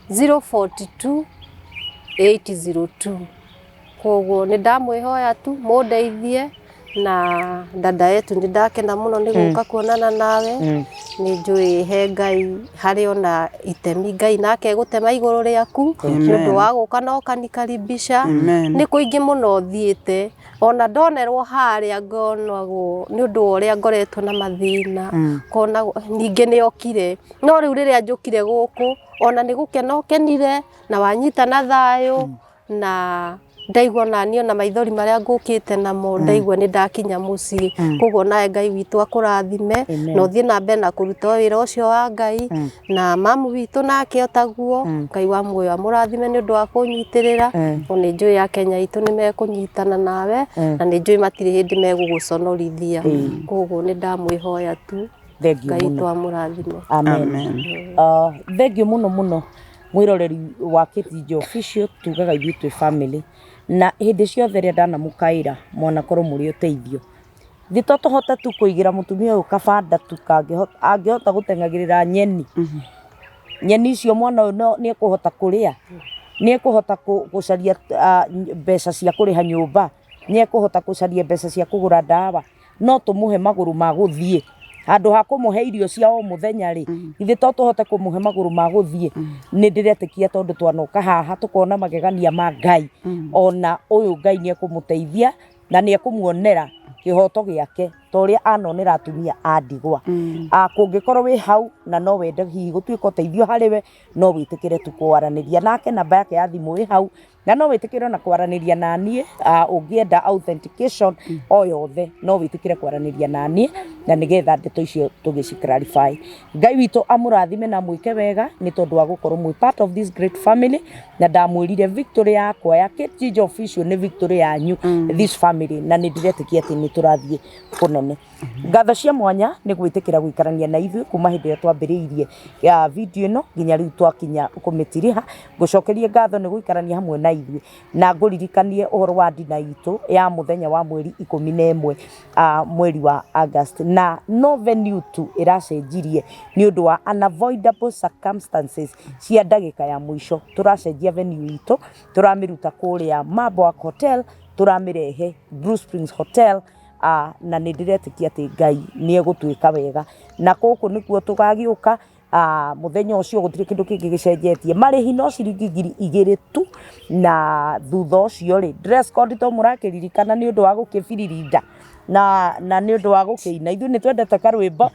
042 802. Koguo nĩ ndamwĩhoya tu mũndeithie na dada yetu nĩ ndakena mũno nĩ gũka kuonana nawe. Nĩ njũĩ he Ngai harĩ ona itemi Ngai nake egũtema igũrũ rĩaku nĩ ũndũ wa gũka na ũkanikaribisha. Amen. Nĩ kũingĩ mũno thiĩte ona ndonerwo harĩa ngonagwo nĩ ũndũ wa ũrĩa ngoretwo na mathĩna ngonagwo ningĩ nĩ okire no rĩu rĩrĩa njũkire gũkũ ona nĩ gũkena ũkenire na wanyita na thayũ na Ndaigua naniĩ ona maithori marĩa ngũkĩte namo ndaigua nĩ ndakinya mũciĩ. Koguo nawe Ngai witũ akũrathime na ũthiĩ na mbere na kũruta wĩra ũcio wa Ngai na mamu witũ nake o taguo. Ngai wa muoyo amũrathime nĩ ũndũ wa kũnyitĩrĩra. O nĩ njũĩ a Kenya aitũ nĩ mekũnyitana nawe na nĩ njũĩ matirĩ hĩndĩ megũgũconorithia. Koguo nĩ ndamwĩhoya tu Thengiũ Ngai mũno. witũ amũrathime. Amen. Amen. Thengiũ mũno mũno mwĩroreri wa Kĩtinjo Official, tugaga ithuĩ twĩ family na hĩndĩ ciothe rĩrĩa ndanamũkaĩra mwanakorwo mũrĩ ũteithio. Thĩ to tũhote tu kũigĩra mũtumia ũyũ kabanda tu angĩhota gũteng'agĩrĩra nyeni. Nyeni icio mwana ũyũ nĩ ekũhota kũrĩa, nĩ ekũhota gũcaria mbeca cia kũrĩha nyũmba, nĩ ekũhota gũcaria mbeca cia kũgũra ndawa. No tũmũhe magũrũ ma gũthiĩ. Handũ ha kũmũhe irio cia o mũthenya rĩ, ithuĩ to tũhote kũmũhe magũrũ ma gũthiĩ? Nĩ ndĩretĩkia tondũ twanoka haha tũkona magegania ma Ngai, ona ũyũ Ngai nĩ ekũmũteithia na nĩ ekũmuonera kĩhoto gĩake ta ũrĩa anonera atumia a ndigwa. Kũngĩkorwo wĩ hau na no wende hihi gũtuĩka ũteithio harĩ we, no wĩtĩkĩre tu kwaranĩria nake, namba yake ya thimũ ĩ hau. Na no wĩtĩkĩre ona kwaranĩria na niĩ, ũngĩenda authentication o yothe no wĩtĩkĩre kwaranĩria na niĩ na nĩgetha ndeto icio tũgĩci clarify. Ngai witũ amũrathime na amwĩke wega nĩ tondũ wa gũkorwo mwĩ part of this great family, na ndamwĩrire victory yakwa ya Kate Ginger Official nĩ victory yanyu, this family, na nĩ ndĩretĩkia atĩ nĩ tũrathiĩ kũnene. Ngatho cia mwanya nĩ gwĩtĩkĩra gũikarania na ithuĩ kuma hĩndĩ ĩrĩa twambĩrĩirie ya video ĩno nginya rĩu twakinya kũmĩtiriha. Ngũcokerie ngatho nĩ gũikarania hamwe na ithuĩ na ngũririkanie ũhoro wa ndina itũ ya mũthenya wa mweri 11 mweri wa August, na no venue tu ĩracenjirie nĩ ũndũ wa unavoidable circumstances cia ndagĩka ya mũico. Tũracenjia venue itũ, tũramĩruta kũrĩa Maboak Hotel, tũramĩrehe Blue Springs Hotel, na nĩ ndĩretĩkia atĩ Ngai nĩ egũtwĩka wega na gũkũ nĩkuo tũgagĩũka mũthenya ũcio. Gũtirĩ kĩndũ kĩngĩ gĩcenjetie, marĩhi no ciringi 2000 tu. Na thutha ũcio rĩ, dress code to mũrakĩririkana nĩ ũndũ wa gũkĩbiririnda na nĩ ũndũ wa gũkĩina. Ithuĩ nĩ twendete karwĩmbo,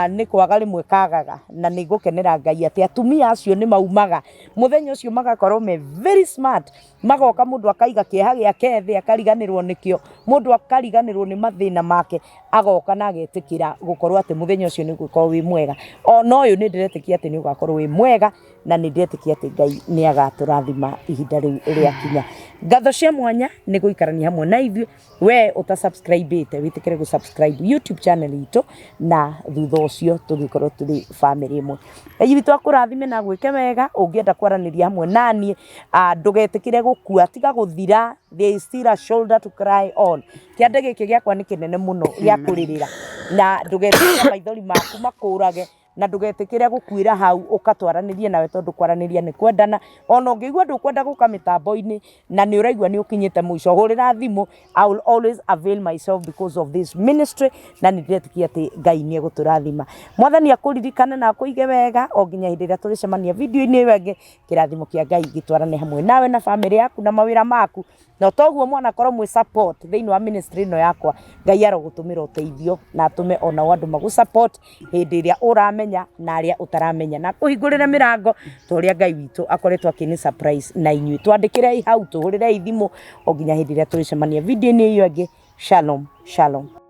nĩ kwaga rĩmwe kagaga, na nĩ ngũkenera Ngai atĩ atumia acio nĩ maumaga mũthenya ũcio magakorwo me very smart, magoka mũndũ akaiga kĩeha gĩake thĩ, akariganĩrwo nĩkĩo, mũndũ akariganĩrwo nĩ mathĩna make, agoka na agetĩkĩra gũkorwo atĩ mũthenya ũcio nĩ ũgũkorwo wĩ mwega. Ona ũyũ nĩ ndĩretĩkia atĩ nĩ ũgakorwo wĩ mwega, na nĩ ndĩretĩkia atĩ Ngai nĩ agatũrathima ihinda rĩu rĩakinya. Ngatho cia mwanya nĩ gũikarania hamwe na ithuĩ. We ũta subscribe ĩte, wĩtĩkĩre gũ subscribe YouTube channel itũ, na thutha ũcio tũgĩkorwo tũrĩ family ĩmwe. Ngai witũ akũrathime na agwĩke wega. Ũngĩenda kwaranĩria hamwe naniĩ, ndũgetĩkĩre gũkua, tiga gũthira, there is still a shoulder to cry on. Kĩande gĩkĩ gĩakwa nĩ kĩnene mũno gĩa kũrĩrĩra, na ndũgetĩkĩre maithori maku makũrage, na ndũgetĩkĩre gũkuĩra hau, ũkatwaranĩrie nawe, tondũ kwaranĩria nĩ kwendana. Ona ũngĩigua ndũkwenda gũka mĩtambo-inĩ na nĩ ũraigua nĩ ũkinyĩte mũico, hũrĩra thimũ. I will always avail myself because of this ministry, na nĩ ndĩretĩkia atĩ Ngai nĩ egũtũrathima. Mwathani akũririkane na akũige wega o nginya hĩndĩ ĩrĩa tũrĩcemania video-inĩ ĩyo ĩngĩ. Kĩrathimo kĩa Ngai gĩtwarane hamwe nawe na bamĩrĩ yaku na mawĩra maku, na toguo mwanakorwo mwĩ support thĩinĩ wa ministry ĩno yakwa, Ngai arogũtũmĩra ũteithio na atũme onao andũ magũ support hĩndĩ ĩrĩa ũramenya na arĩa ũtaramenya, na akũhingũrĩre mĩrango ta ũrĩa Ngai witũ akoretwo akĩnĩ surprise na inyuĩ. Twandĩkĩrei hau, tũhũrĩrei thimũ, o nginya hĩndĩ ĩrĩa tũrĩcemania video-inĩ ĩyo ĩngĩ. Shalom, shalom.